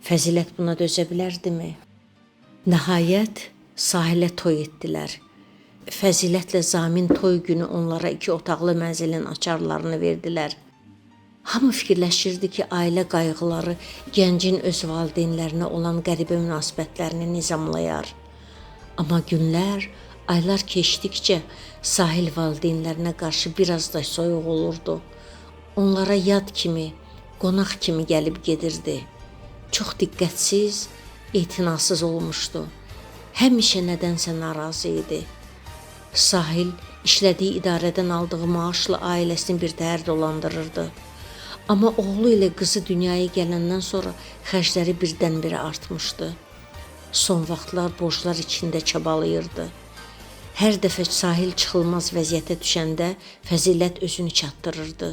Fəzilət buna dözə bilərdimi? Nəhayət, Sahilə toy etdilər. Fəzilətlə Zamin toy günü onlara 2 otaqlı mənzilin açarlarını verdilər. Hamı fikirləşirdi ki, ailə qayğıları gəncin öz valideynlərinə olan qəribə münasibətlərini nizamlayar. Amma günlər, aylar keçdikcə Sahil valideynlərinə qarşı biraz da soyuq olurdu. Onlara yad kimi, qonaq kimi gəlib gedirdi. Çox diqqətsiz, etinasız olmuşdu. Həmişə nədənsə narazı idi. Sahil işlədiyi idarədən aldığı maaşla ailəsini bir təhər dolandırırdı. Amma oğlu ilə qızı dünyaya gələndən sonra xərcləri birdən-birə artmışdı. Son vaxtlar borclar içində çabalayırdı. Hər dəfə Sahil çıxılmaz vəziyyətə düşəndə Fəzilət özünü çatdırırdı.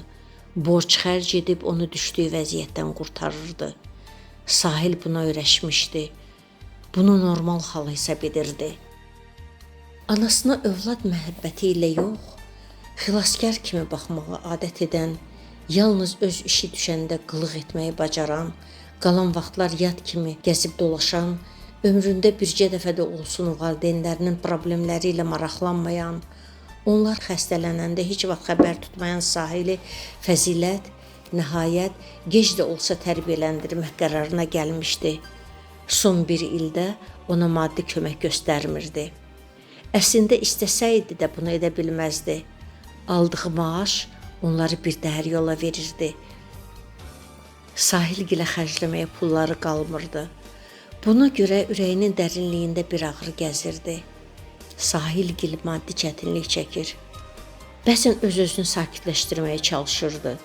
Borc xərc edib onu düşdüyü vəziyyətdən qurtarırdı. Sahil buna öyrəşmişdi. Bunu normal hal hesab edirdi. Anasına övlad məhəbbəti ilə yox, xilaskar kimi baxmağa adət edən, yalnız öz işi düşəndə qılıq etməyi bacaran, qalan vaxtlar yad kimi gəzib dolaşan, ömründə bircə dəfə də olsun valideynlərinin problemləri ilə maraqlanmayan, onlar xəstələnəndə heç vaxt xəbər tutmayan Sahili Fəzilət Nəhayət, gec də olsa tərbiyələndirmək qərarına gəlmişdi. Son bir ildə ona maddi kömək göstərmirdi. Əslində istəsəydi də bunu edə bilməzdi. Aldığı maaş onları bir dəhər yola verirdi. Sahilgilə xərcləməyə pulları qalmırdı. Buna görə ürəyinin dərinliyində bir ağrı gəzirdi. Sahilgil maddi çətinlik çəkir. Bəzən öz-özünü sakitləşdirməyə çalışırdı.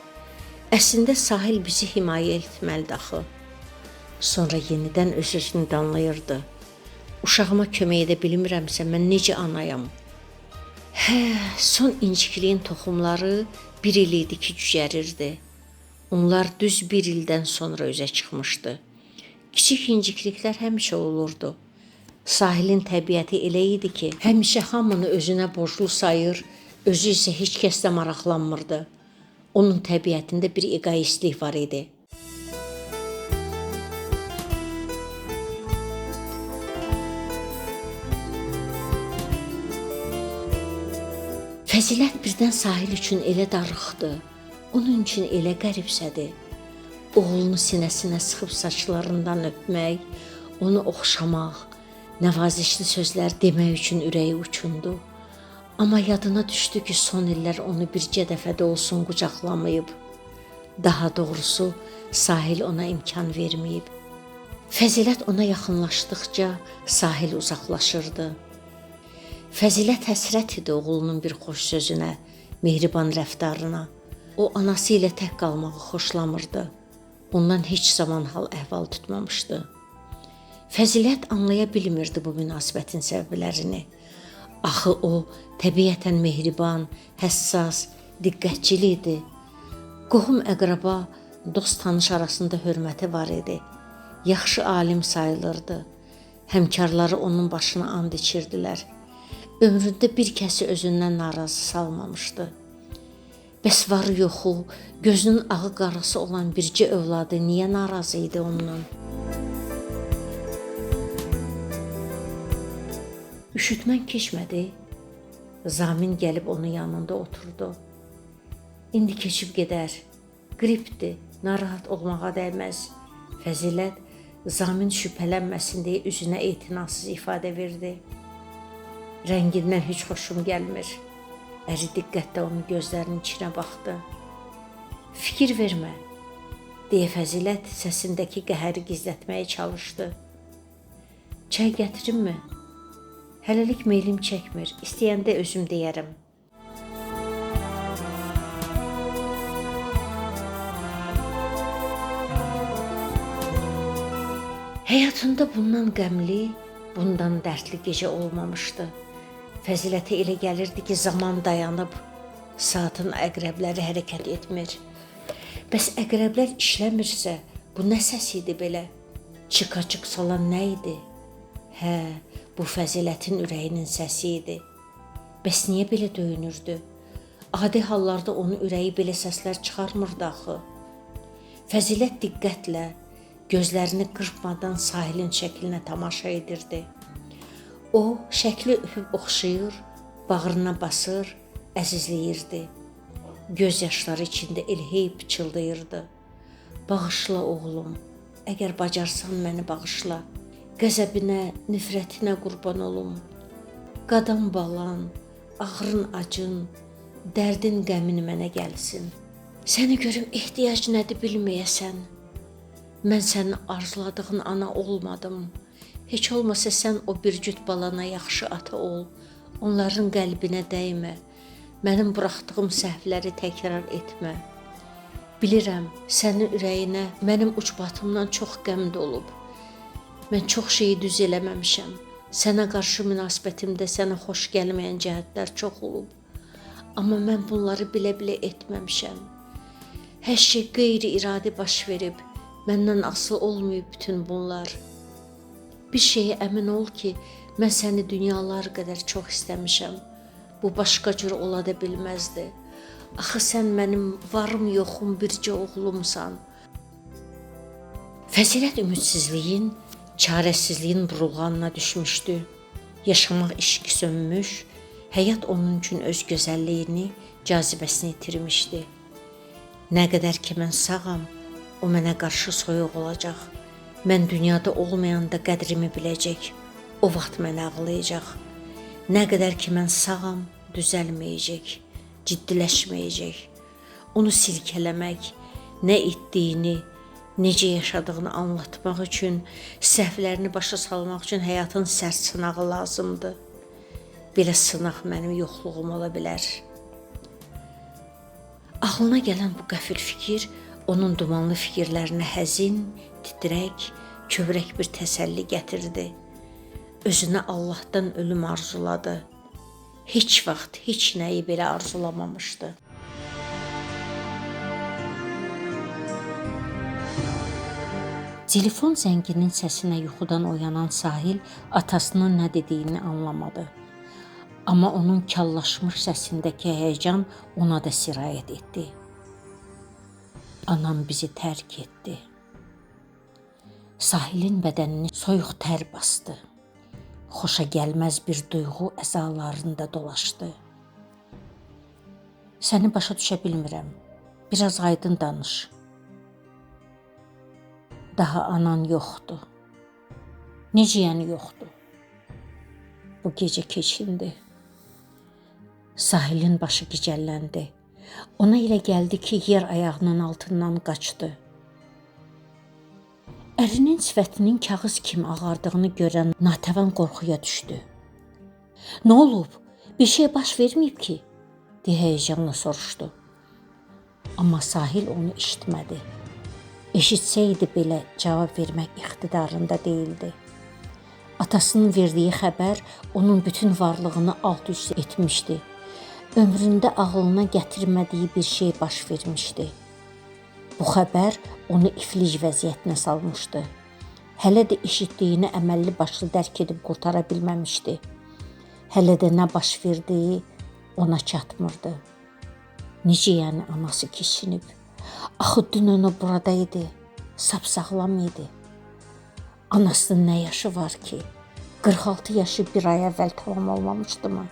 Əslində Sahil bizi himayə etməlidir axı. Sonra yenidən öz-özünü danlayırdı. Uşağıma kömək edə bilmirəmsə mən necə anayam? Hə, son incikliyin toxumları bir il idi ki, cücərirdi. Onlar düz bir ildən sonra üzə çıxmışdı. Kiçik incikliklər həmişə olurdu. Sahilin təbiəti elə idi ki, həmişə hamını özünə borclu sayır, özü isə heç kəslə maraqlanmırdı. Onun təbiətində bir egoistlik var idi. Fəzilət birdən Sahil üçün elə darıxdı, onun üçün elə qəribsədi. Oğlunu sinəsinə sıxıb saçlarından öpmək, onu oxşamaq, nəvazişli sözlər demək üçün ürəyi uçundu. Amma yadına düşdü ki, son illər onu bircə dəfə də olsun qucaqlamayıb. Daha doğrusu, Sahil ona imkan verməyib. Fəzilət ona yaxınlaşdıqca Sahil uzaqlaşırdı. Fəzilət həsrət idi oğlunun bir xoş sözünə, mehriban rəftarına. O, anası ilə tək qalmağı xoşlamırdı. Ondan heç zaman hal-əhval tutmamışdı. Fəzilət anlaya bilmirdi bu münasibətin səbəblərini. Axı o, təbiətən mehriban, həssas, diqqətçil idi. Qohum-əqraba, dost-tanış arasında hörməti var idi. Yaxşı alim sayılırdı. Həmkarları onun başına and içirdilər. Ömründə bir kəsi özündən narazı salmamışdı. Bəs varı yoxu, gözünün ağı qarası olan bircə övladı niyə narazı idi ondan? Üşütmən keçmədi. Zamin gəlib onun yanında oturdu. İndi keçib gedər. Qripdir, narahat olmağa dəyməz. Fəzilət, Zamin şübhələnməsin deyə üzünə etinasız ifadə verdi. Rəngindən heç xoşum gəlmir. Əri diqqətlə onun gözlərinin içinə baxdı. Fikir vermə, deyə Fəzilət səsindəki qəhəri gizlətməyə çalışdı. Çay gətirimmi? Hələlik meylim çəkmir, istəyəndə özüm deyərəm. Həyatında bundan qəmli, bundan dərdli gecə olmamışdı. Fəzilətə elə gəlirdi ki, zaman dayanıb, saatın əqrəbləri hərəkət etmir. Bəs əqrəblər işləmirsə, bu nə səs idi belə? Çıqa-çıq salan nə idi? Hə, bu Fəzilətin ürəyinin səsi idi. Bəs niyə belə döyünürdü? Adi hallarda onun ürəyi belə səslər çıxarmırdı axı. Fəzilət diqqətlə, gözlərini qırpmadan Sahilin şəklinə tamaşa edirdi. O, şəkli öpüb oxşayır, bağrına basır, əzizləyirdi. Göz yaşları içində elhey pıçıldayırdı. Bağışla oğlum, əgər bacarsan məni bağışla. Qəzəbinə, nifrətinə qurban olum. Qadan balan, ağrın acın, dərdin qəmin mənə gəlsin. Səni görüm ehtiyac nədir bilməyəsən. Mən sənin arzuladığın ana olmadım. Heç olmasa sən o bir cüt balana yaxşı ata ol. Onların qəlbinə dəymə. Mənim buraxdığım səhvləri təkrar etmə. Bilirəm, sənin ürəyinə mənim ucbatımdan çox qəm dolub. Mən çox şeyi düz eləməmişəm. Sənə qarşı münasibətimdə sənə xoş gəlməyən cəhətlər çox olub. Amma mən bunları bilə-bilə etməmişəm. Hər şey qeyri-iradi baş verib. Məndən asılı olmayıb bütün bunlar. Bir şeyə əmin ol ki, mən səni dünyalar qədər çox istəmişəm. Bu başqa cür ola da bilməzdi. Axı sən mənim varım yoxum bircə oğlumsan. Fəzilət ümidsizliyin, çarəsizliyin burulğanına düşmüşdü. Yaşamaq işqi sönmüş, həyat onun üçün öz gözəlliyini, cazibəsini itirmişdi. Nə qədər ki mən sağam, o mənə qarşı soyuq olacaq. Mən dünyada olmayanda qədrimi biləcək. O vaxt mənə ağlayacaq. Nə qədər ki mən sağam, düzəlməyəcək, ciddiləşməyəcək. Onu silkələmək, nə etdiyini, necə yaşadığını anlatmaq üçün, səhvlərini başa salmaq üçün həyatın sərt sınağı lazımdır. Belə sınaq mənim yoxluğum ola bilər. Ağlına gələn bu qəfil fikir onun dumanlı fikirlərinə həzin, titrək, kövrək bir təsəlli gətirdi. Özünə Allahdan ölüm arzuladı. Heç vaxt heç nəyi belə arzulamamışdı. Telefon zənginin səsinə yuxudan oyanan Sahil atasının nə dediyini anlamadı. Amma onun kallaşmış səsindəki həyəcan ona da sirayət etdi. Anam bizi tərk etdi. Sahilin bədənini soyuq tər bastı. Xoşa gəlməz bir duyğu əzalarında dolaşdı. Səni başa düşə bilmirəm. Biraz aydın danış. Daha anan yoxdur. Necə yəni yoxdur? Bu gecə keçindi. Sahilin başı gicəlləndi. Ona elə gəldi ki, yer ayağının altından qaçdı. Ərinin sifətinin kağız kimi ağardığını görən natəvan qorxuya düşdü. Nə olub? Bir şey baş verməyib ki? Deyə həyəcanla soruşdu. Amma Sahil onu eşitmədi. Eşitsəydi belə cavab vermək iqtidarında deyildi. Atasının verdiyi xəbər onun bütün varlığını alt-üst etmişdi. Ömründə ağlına gətirmədiyi bir şey baş vermişdi. Bu xəbər onu iflic vəziyyətinə salmışdı. Hələ də eşitdiyini əməlli başlı dərk edib qurtara bilməmişdi. Hələ də nə baş verdiyi ona çatmırdı. Necə yəni anası keçinib? Axı dünən o burada idi, sap-sağlam idi. Anasının nə yaşı var ki? 46 yaşı bir ay əvvəl tamam olmamışdı mı?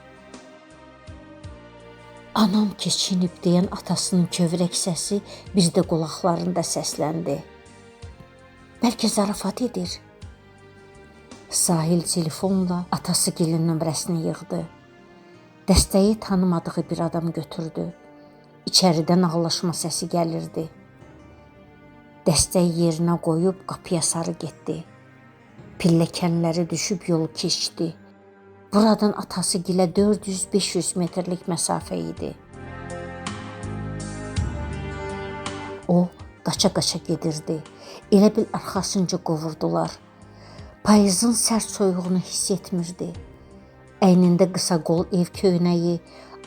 Anam keçinib deyən atasının kövrək səsi bir də qulaqlarında səsləndi. Bəlkə zarafat edir. Sahil telefonla atası gilin nömrəsini yığdı. Dəstəyi tanımadığı bir adam götürdü. İçəridən ağlaşma səsi gəlirdi. Dəstəyi yerinə qoyub qapıya sarı getdi. Pilləkənləri düşüb yolu keçdi. Buradan atası gilə 400-500 metrlik məsafə idi. O qaça-qaça gedirdi. Elə bil arxasınca qovurdular. Payızın sərt soyuğunu hiss etmirdi. Əynində qısa qol ev köynəyi,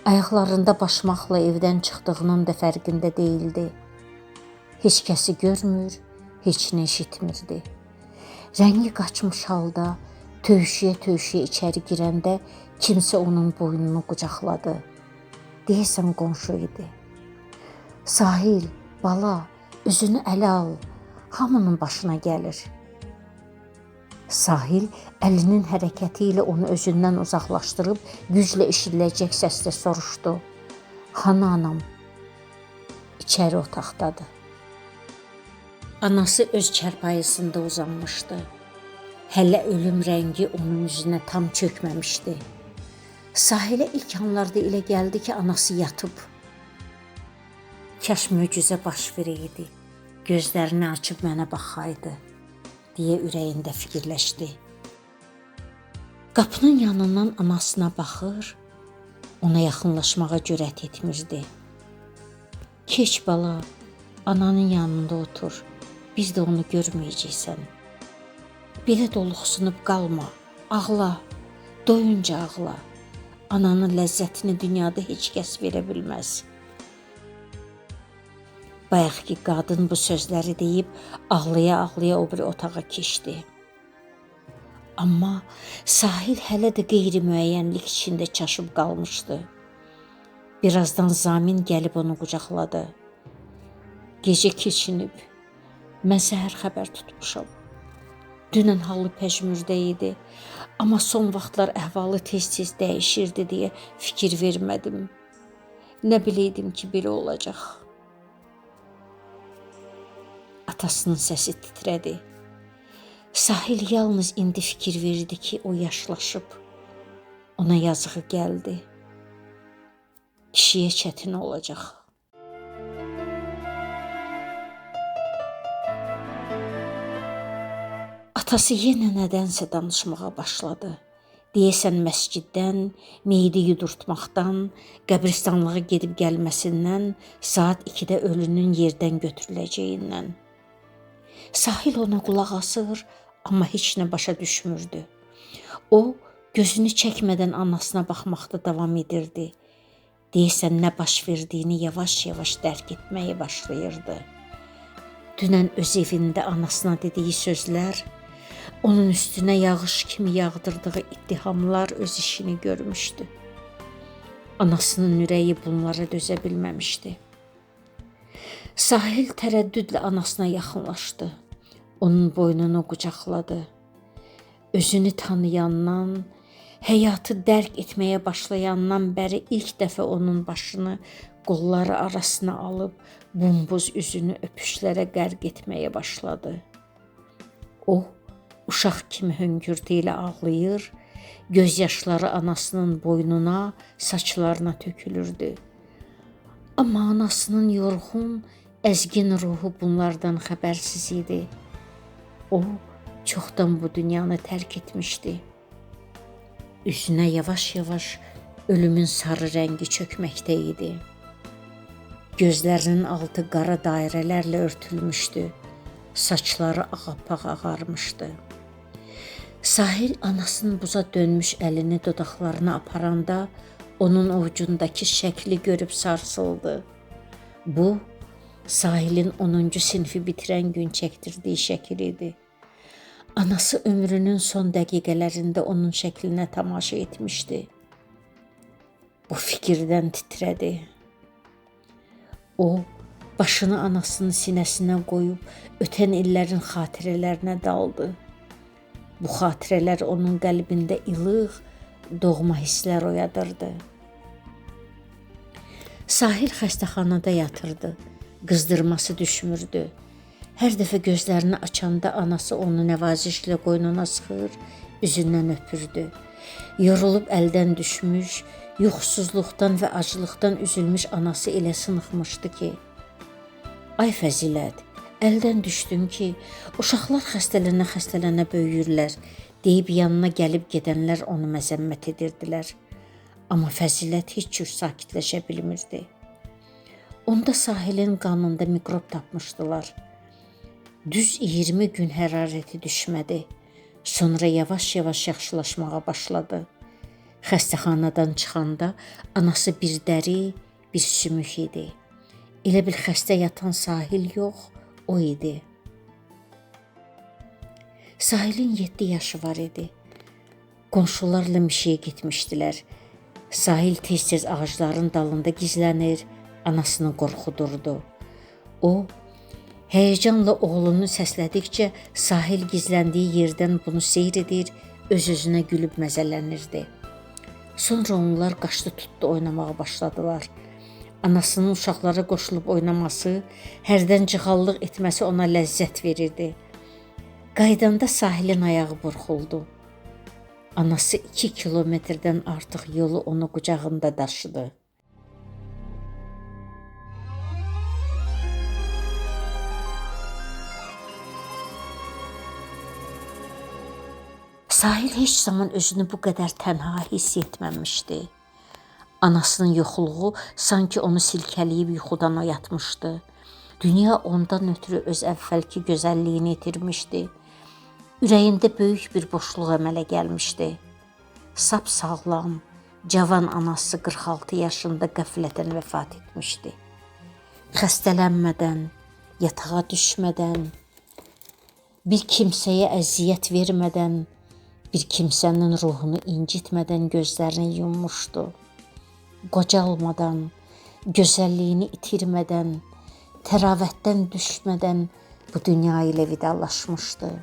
ayaqlarında başmaqla evdən çıxdığının da fərqində deyildi. Heç kəsi görmür, heç nə eşitmirdi. Rəngi qaçmış halda töyüşüyə-töyüşüyə içəri girəndə kimsə onun boynunu qucaqladı. Deyəsən qonşu idi. Sahil, bala, özünü ələ al, hamının başına gəlir. Sahil əlinin hərəkəti ilə onu özündən uzaqlaşdırıb güclə eşidiləcək səslə soruşdu. Hanı anam? İçəri otaqdadır. Anası öz çarpayısında uzanmışdı. Hələ ölüm rəngi onun üzünə tam çökməmişdi. Sahilə ilk anlarda elə gəldi ki, anası yatıb. Kaş möcüzə baş verəydi, gözlərini açıb mənə baxaydı, deyə ürəyində fikirləşdi. Qapının yanından anasına baxır, ona yaxınlaşmağa cürət etmirdi. Keç bala, ananın yanında otur, biz də onu görməyəcəksən. Belə doluxsunub qalma, ağla, doyunca ağla. Ananın ləzzətini dünyada heç kəs verə bilməz. Bayaqki qadın bu sözləri deyib ağlaya-ağlaya o biri otağa keçdi. Amma Sahil hələ də qeyri-müəyyənlik içində çaşıb qalmışdı. Birazdan Zamin gəlib onu qucaqladı. Gecə keçinib, mən səhər xəbər tutmuşam. Dünən halı pəjmürdə idi, amma son vaxtlar əhvalı tez-tez dəyişirdi deyə fikir vermədim. Nə biləydim ki, belə olacaq. Atasının səsi titrədi. Sahil yalnız indi fikir verdi ki, o yaşlaşıb. Ona yazığı gəldi. Kişiyə çətin olacaq. Atası yenə nədənsə danışmağa başladı. Deyəsən məsciddən, meyidi yudurtmaqdan, qəbristanlığa gedib gəlməsindən, saat 2-də ölünün yerdən götürüləcəyindən. Sahil ona qulaq asır, amma heç nə başa düşmürdü. O, gözünü çəkmədən anasına baxmaqda davam edirdi. Deyəsən nə baş verdiyini yavaş-yavaş dərk etməyə başlayırdı. Dünən öz evində anasına dediyi sözlər, onun üstünə yağış kimi yağdırdığı ittihamlar öz işini görmüşdü. Anasının ürəyi bunlara dözə bilməmişdi. Sahil tərəddüdlə anasına yaxınlaşdı. Onun boynunu qucaqladı. Özünü tanıyandan, həyatı dərk etməyə başlayandan bəri ilk dəfə onun başını qolları arasına alıb bumbuz üzünü öpüşlərə qərq etməyə başladı. O, uşaq kimi hönkürtü ilə ağlayır, göz yaşları anasının boynuna, saçlarına tökülürdü. Amma anasının yorğun, əzgin ruhu bunlardan xəbərsiz idi. O, çoxdan bu dünyanı tərk etmişdi. Üzünə yavaş-yavaş ölümün sarı rəngi çökməkdə idi. Gözlərinin altı qara dairələrlə örtülmüşdü. Saçları ağappaq ağarmışdı. Sahil anasının buza dönmüş əlini dodaqlarına aparanda onun ovucundakı şəkli görüb sarsıldı. Bu, Sahilin 10-cu sinfi bitirən gün çəkdirdiyi şəkil idi. Anası ömrünün son dəqiqələrində onun şəklinə tamaşa etmişdi. Bu fikirdən titrədi. O, başını anasının sinəsinə qoyub ötən illərin xatirələrinə daldı. Bu xatirələr onun qəlbində ilıq, doğma hisslər oyadırdı. Sahil xəstəxanada yatırdı. Qızdırması düşmürdü. Hər dəfə gözlərini açanda anası onu nəvazişlə qoynuna sıxır, üzündən öpürdü. Yorulub əldən düşmüş, yuxusuzluqdan və aclıqdan üzülmüş anası elə sınıxmışdı ki, ay Fəzilət, əldən düşdüm ki, uşaqlar xəstələnə-xəstələnə böyüyürlər, deyib yanına gəlib gedənlər onu məzəmmət edirdilər. Amma Fəzilət heç cür sakitləşə bilmirdi. Onda Sahilin qanında mikrob tapmışdılar. Düz 20 gün hərarəti düşmədi. Sonra yavaş-yavaş yaxşılaşmağa başladı. Xəstəxanadan çıxanda anası bir dəri, bir sümük idi. Elə bil xəstə yatan Sahil yox, o idi. Sahilin 7 yaşı var idi. Qonşularla mişiyə getmişdilər. Sahil tez-tez ağacların dalında gizlənir, anasını qorxudurdu. O, həyəcanla oğlunu səslədikcə Sahil gizləndiyi yerdən bunu seyr edir, öz-özünə gülüb məzələnirdi. Sonra onlar qaçdı tutdu oynamağa başladılar. Anasının uşaqlara qoşulub oynaması, hərdən cığallıq etməsi ona ləzzət verirdi. Qayıdanda Sahilin ayağı burxuldu. Anası 2 kilometrdən artıq yolu onu qucağında daşıdı. Sahil heç zaman özünü bu qədər tənha hiss etməmişdi. Anasının yoxluğu sanki onu silkələyib yuxudan oyatmışdı. Dünya ondan ötürü öz əvvəlki gözəlliyini itirmişdi. Ürəyində böyük bir boşluq əmələ gəlmişdi. Sap sağlam, cavan anası 46 yaşında qəflətən vəfat etmişdi. Xəstələnmədən, yatağa düşmədən, bir kimsəyə əziyyət vermədən, bir kimsənin ruhunu incitmədən gözlərini yummuşdu. Qocalmadan, gözəlliyini itirmədən, təravətdən düşmədən bu dünya ilə vidalaşmışdı.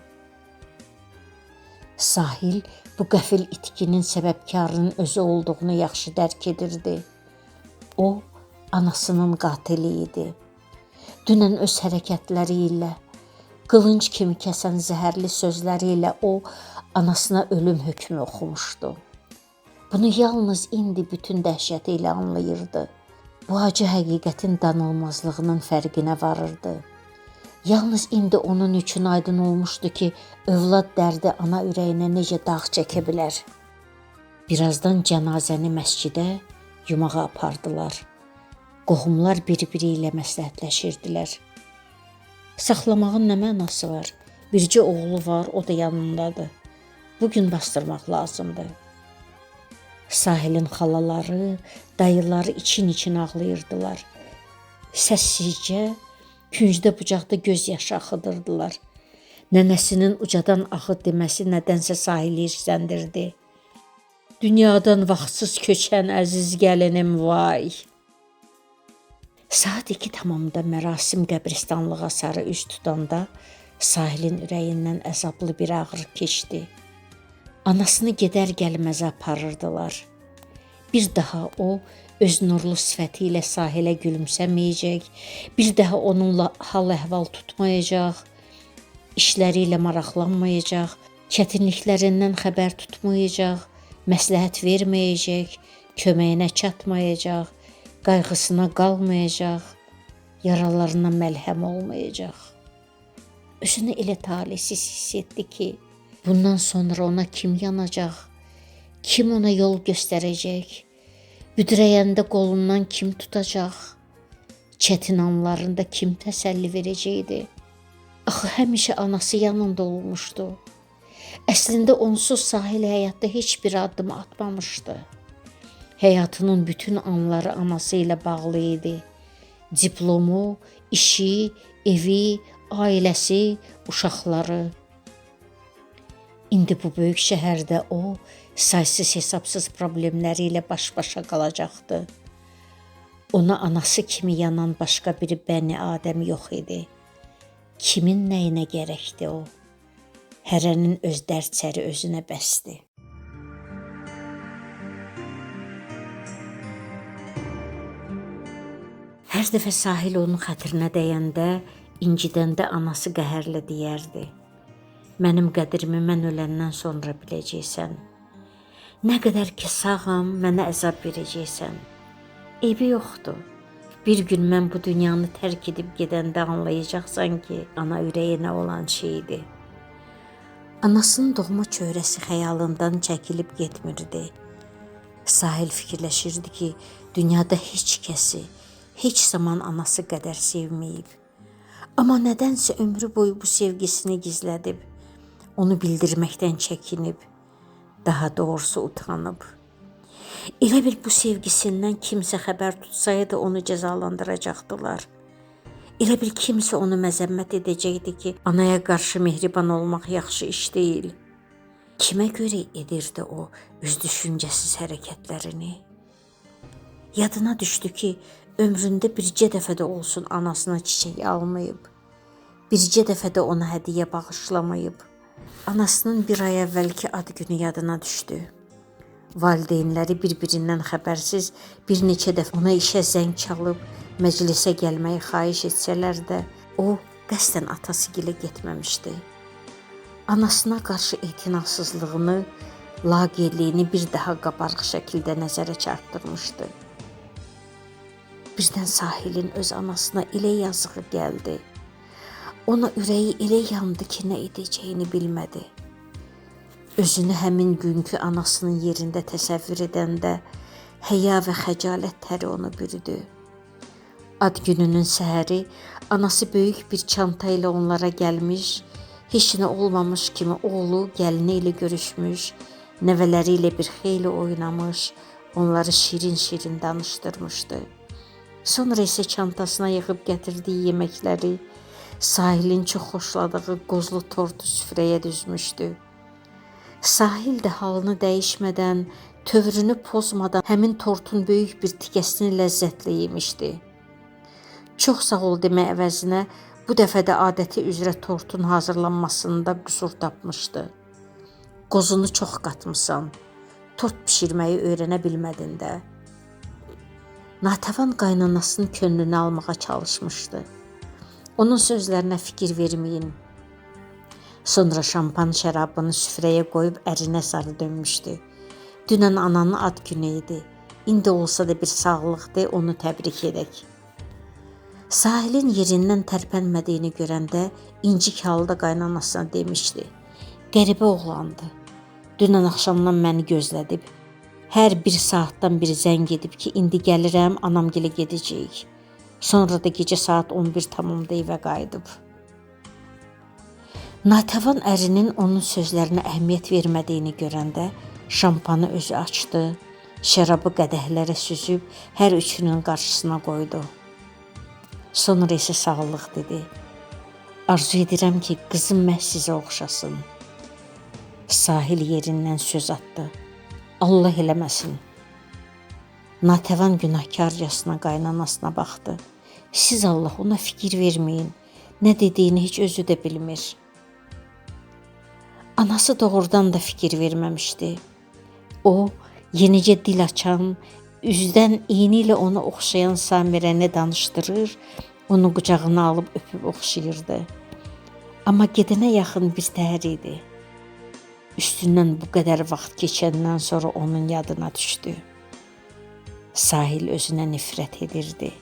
Sahil bu qəfil itkinin səbəbkarının özü olduğunu yaxşı dərk edirdi. O, anasının qatili idi. Dünən öz hərəkətləri ilə, Qılınc kimi kəsən zəhərli sözləri ilə o anasına ölüm hökmü oxumuşdu. Bunu yalnız indi bütün dəhşəti ilə anlayırdı. Bu acı həqiqətin danılmazlığının fərqinə varırdı. Yalnız indi onun üçün aydın olmuşdu ki, övlad dərdi ana ürəyinə necə dağ çəkə bilər. Birazdan cənazəni məscidə yumağa apardılar. Qohumlar bir-biri ilə məsləhətləşirdilər. Saxlamağın nə mənası var? Bircə oğlu var, o da yanındadır. Bu gün bastırmaq lazımdır. Sahilin xalaları, dayıları için-için ağlayırdılar. Səssizcə küncdə bucaqda göz yaşı axıdırdılar. Nənəsinin ucadan ağı deməsi nədənsə Sahili hirsləndirdi. Dünyadan vaxtsız köçən əziz gəlinim vay. Saat 2 tamamda mərasim qəbristanlığa sarı üz tutanda Sahilin ürəyindən əzablı bir ağrı keçdi. Anasını gedər gəlməzə aparırdılar. Bir daha o öz nurlu sifəti ilə Sahilə gülümsəməyəcək, bir daha onunla hal-əhval tutmayacaq, işləri ilə maraqlanmayacaq, çətinliklərindən xəbər tutmayacaq, məsləhət verməyəcək, köməyinə çatmayacaq, qayğısına qalmayacaq, yaralarına məlhəm olmayacaq. Özünü elə talihsiz hiss etdi ki, bundan sonra ona kim yanacaq, kim ona yol göstərəcək, büdrəyəndə qolundan kim tutacaq, çətin anlarında kim təsəlli verəcəkdi? Axı həmişə anası yanında olmuşdu. Əslində onsuz Sahil həyatda heç bir addım atmamışdı. Həyatının bütün anları anası ilə bağlı idi. Diplomu, işi, evi, ailəsi, uşaqları. İndi bu böyük şəhərdə o saysız hesabsız problemləri ilə baş-başa qalacaqdı. Ona anası kimi yanan başqa bir bəni Adəm yox idi. Kimin nəyinə gərəkdi o? Hərənin öz dərd-səri özünə bəsdi. Hər dəfə Sahil onun xətrinə dəyəndə, incidəndə anası qəhərlə deyərdi: Mənim qədrimi mən öləndən sonra biləcəksən. Nə qədər ki sağam, mənə əzab verəcəksən. Eybi yoxdur. Bir gün mən bu dünyanı tərk edib gedəndə anlayacaqsan ki, ana ürəyi nə olan şeydir. Anasının doğma çöhrəsi xəyalından çəkilib getmirdi. Sahil fikirləşirdi ki, dünyada heç kəsi heç zaman anası qədər sevməyib. Amma nədənsə ömrü boyu bu sevgisini gizlədib, onu bildirməkdən çəkinib, daha doğrusu utanıb. Elə bil bu sevgisindən kimsə xəbər tutsaydı onu cəzalandıracaqdılar. Elə bil kimsə onu məzəmmət edəcəkdi ki, anaya qarşı mehriban olmaq yaxşı iş deyil. Kimə görə edirdi o öz düşüncəsiz hərəkətlərini? Yadına düşdü ki, ömründə bircə dəfə də olsun anasına çiçək almayıb. Bircə dəfə də ona hədiyyə bağışlamayıb. Anasının bir ay əvvəlki ad günü yadına düşdü. Valideynləri bir-birindən xəbərsiz bir neçə dəfə ona işə zəng çalıb məclisə gəlməyi xahiş etsələr də, o qəsdən atası gilə getməmişdi. Anasına qarşı etinasızlığını, laqeydliyini bir daha qabarıq şəkildə nəzərə çarpdırmışdı. Birdən Sahilin öz anasına elə yazığı gəldi. Ona ürəyi elə yandı ki, nə edəcəyini bilmədi. Özünü həmin günkü anasının yerində təsəvvür edəndə həya və xəcalət təri onu bürüdü. Ad gününün səhəri anası böyük bir çanta ilə onlara gəlmiş, heç nə olmamış kimi oğlu gəlini ilə görüşmüş, nəvələri ilə bir xeyli oynamış, onları şirin-şirin danışdırmışdı. Sonra isə çantasına yığıb gətirdiyi yeməkləri, Sahilin çox xoşladığı qozlu tortu süfrəyə düzmüşdü. Sahil də halını dəyişmədən, tövrünü pozmadan həmin tortun böyük bir tikəsini ləzzətlə yemişdi. Çox sağ ol demək əvəzinə bu dəfə də adəti üzrə tortun hazırlanmasında qüsur tapmışdı. Qozunu çox qatmısan, tort bişirməyi öyrənə bilmədin də. Natəvan qaynanasının könlünü almağa çalışmışdı. Onun sözlərinə fikir verməyin. Sonra şampan şərabını süfrəyə qoyub ərinə sarı dönmüşdü. Dünən ananın ad günü idi. İndi olsa da bir sağlıq de, onu təbrik edək. Sahilin yerindən tərpənmədiyini görəndə incik halda qaynanasına demişdi. Qəribə oğlandı. Dünən axşamdan məni gözlədib. Hər bir saatdan bir zəng edib ki, indi gəlirəm, anamgilə gedəcəyik. Sonra da gecə saat 11 tamamda evə qayıdıb. Natəvan ərinin onun sözlərinə əhəmiyyət vermədiyini görəndə şampanı özü açdı, şərabı qədəhlərə süzüb hər üçünün qarşısına qoydu. Sonra isə sağlıq dedi. Arzu edirəm ki, qızım məhz sizə oxşasın. Sahil yerindən söz atdı. Allah eləməsin. Natəvan günahkarcasına qaynanasına baxdı. Siz Allah ona fikir verməyin. Nə dediyini heç özü də bilmir. Anası doğrudan da fikir verməmişdi. O, yenicə dil açan, üzdən eyni ilə ona oxşayan Samirəni danışdırır, onu qucağına alıb öpüb oxşayırdı. Amma gedənə yaxın bir təhər idi. Üstündən bu qədər vaxt keçəndən sonra onun yadına düşdü. Sahil özünə nifrət edirdi.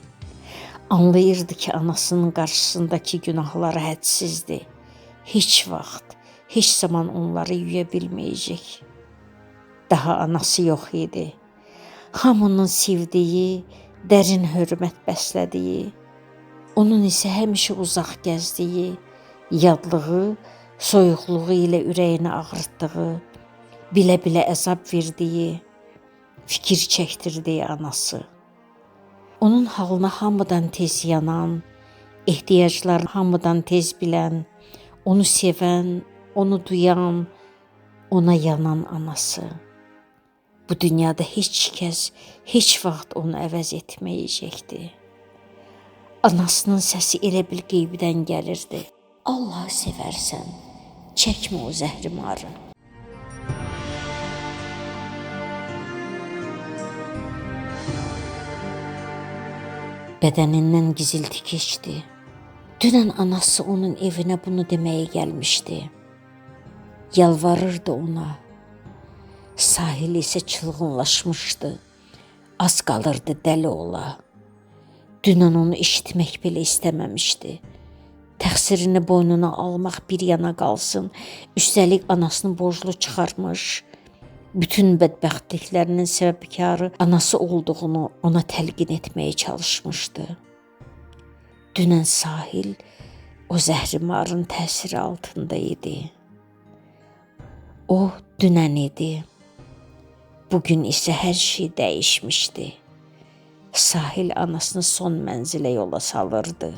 Anlayırdı ki, anasının qarşısındakı günahları hədsizdir. Heç vaxt, heç zaman onları yuya bilməyəcək. Daha anası yox idi. Hamının sevdiyi, dərin hörmət bəslədiyi, onun isə həmişə uzaq gəzdiyi, yadlığı, soyuqluğu ilə ürəyini ağrıtdığı, bilə-bilə əzab verdiyi, fikir çəkdirdiyi anası. Onun halına hamıdan tez yanan, ehtiyaclarını hamıdan tez bilən, onu sevən, onu duyan, ona yanan anası. Bu dünyada heç kəs heç vaxt onu əvəz etməyəcəkdi. Anasının səsi elə bil qeybdən gəlirdi. Allahı sevərsən, çəkmə o zəhrimarı. Bədənindən gizilti keçdi. Dünən anası onun evinə bunu deməyə gəlmişdi. Yalvarırdı ona. Sahil isə çılğınlaşmışdı. Az qalırdı dəli ola. Dünən onu eşitmək belə istəməmişdi. Təqsirini boynuna almaq bir yana qalsın, üstəlik anasını borclu çıxarmış, bütün bədbəxtliklərinin səbəbkarı anası olduğunu ona təlqin etməyə çalışmışdı. Dünən Sahil o zəhrimarın təsiri altında idi. O dünən idi. Bugün isə hər şey dəyişmişdi. Sahil anasını son mənzilə yola salırdı.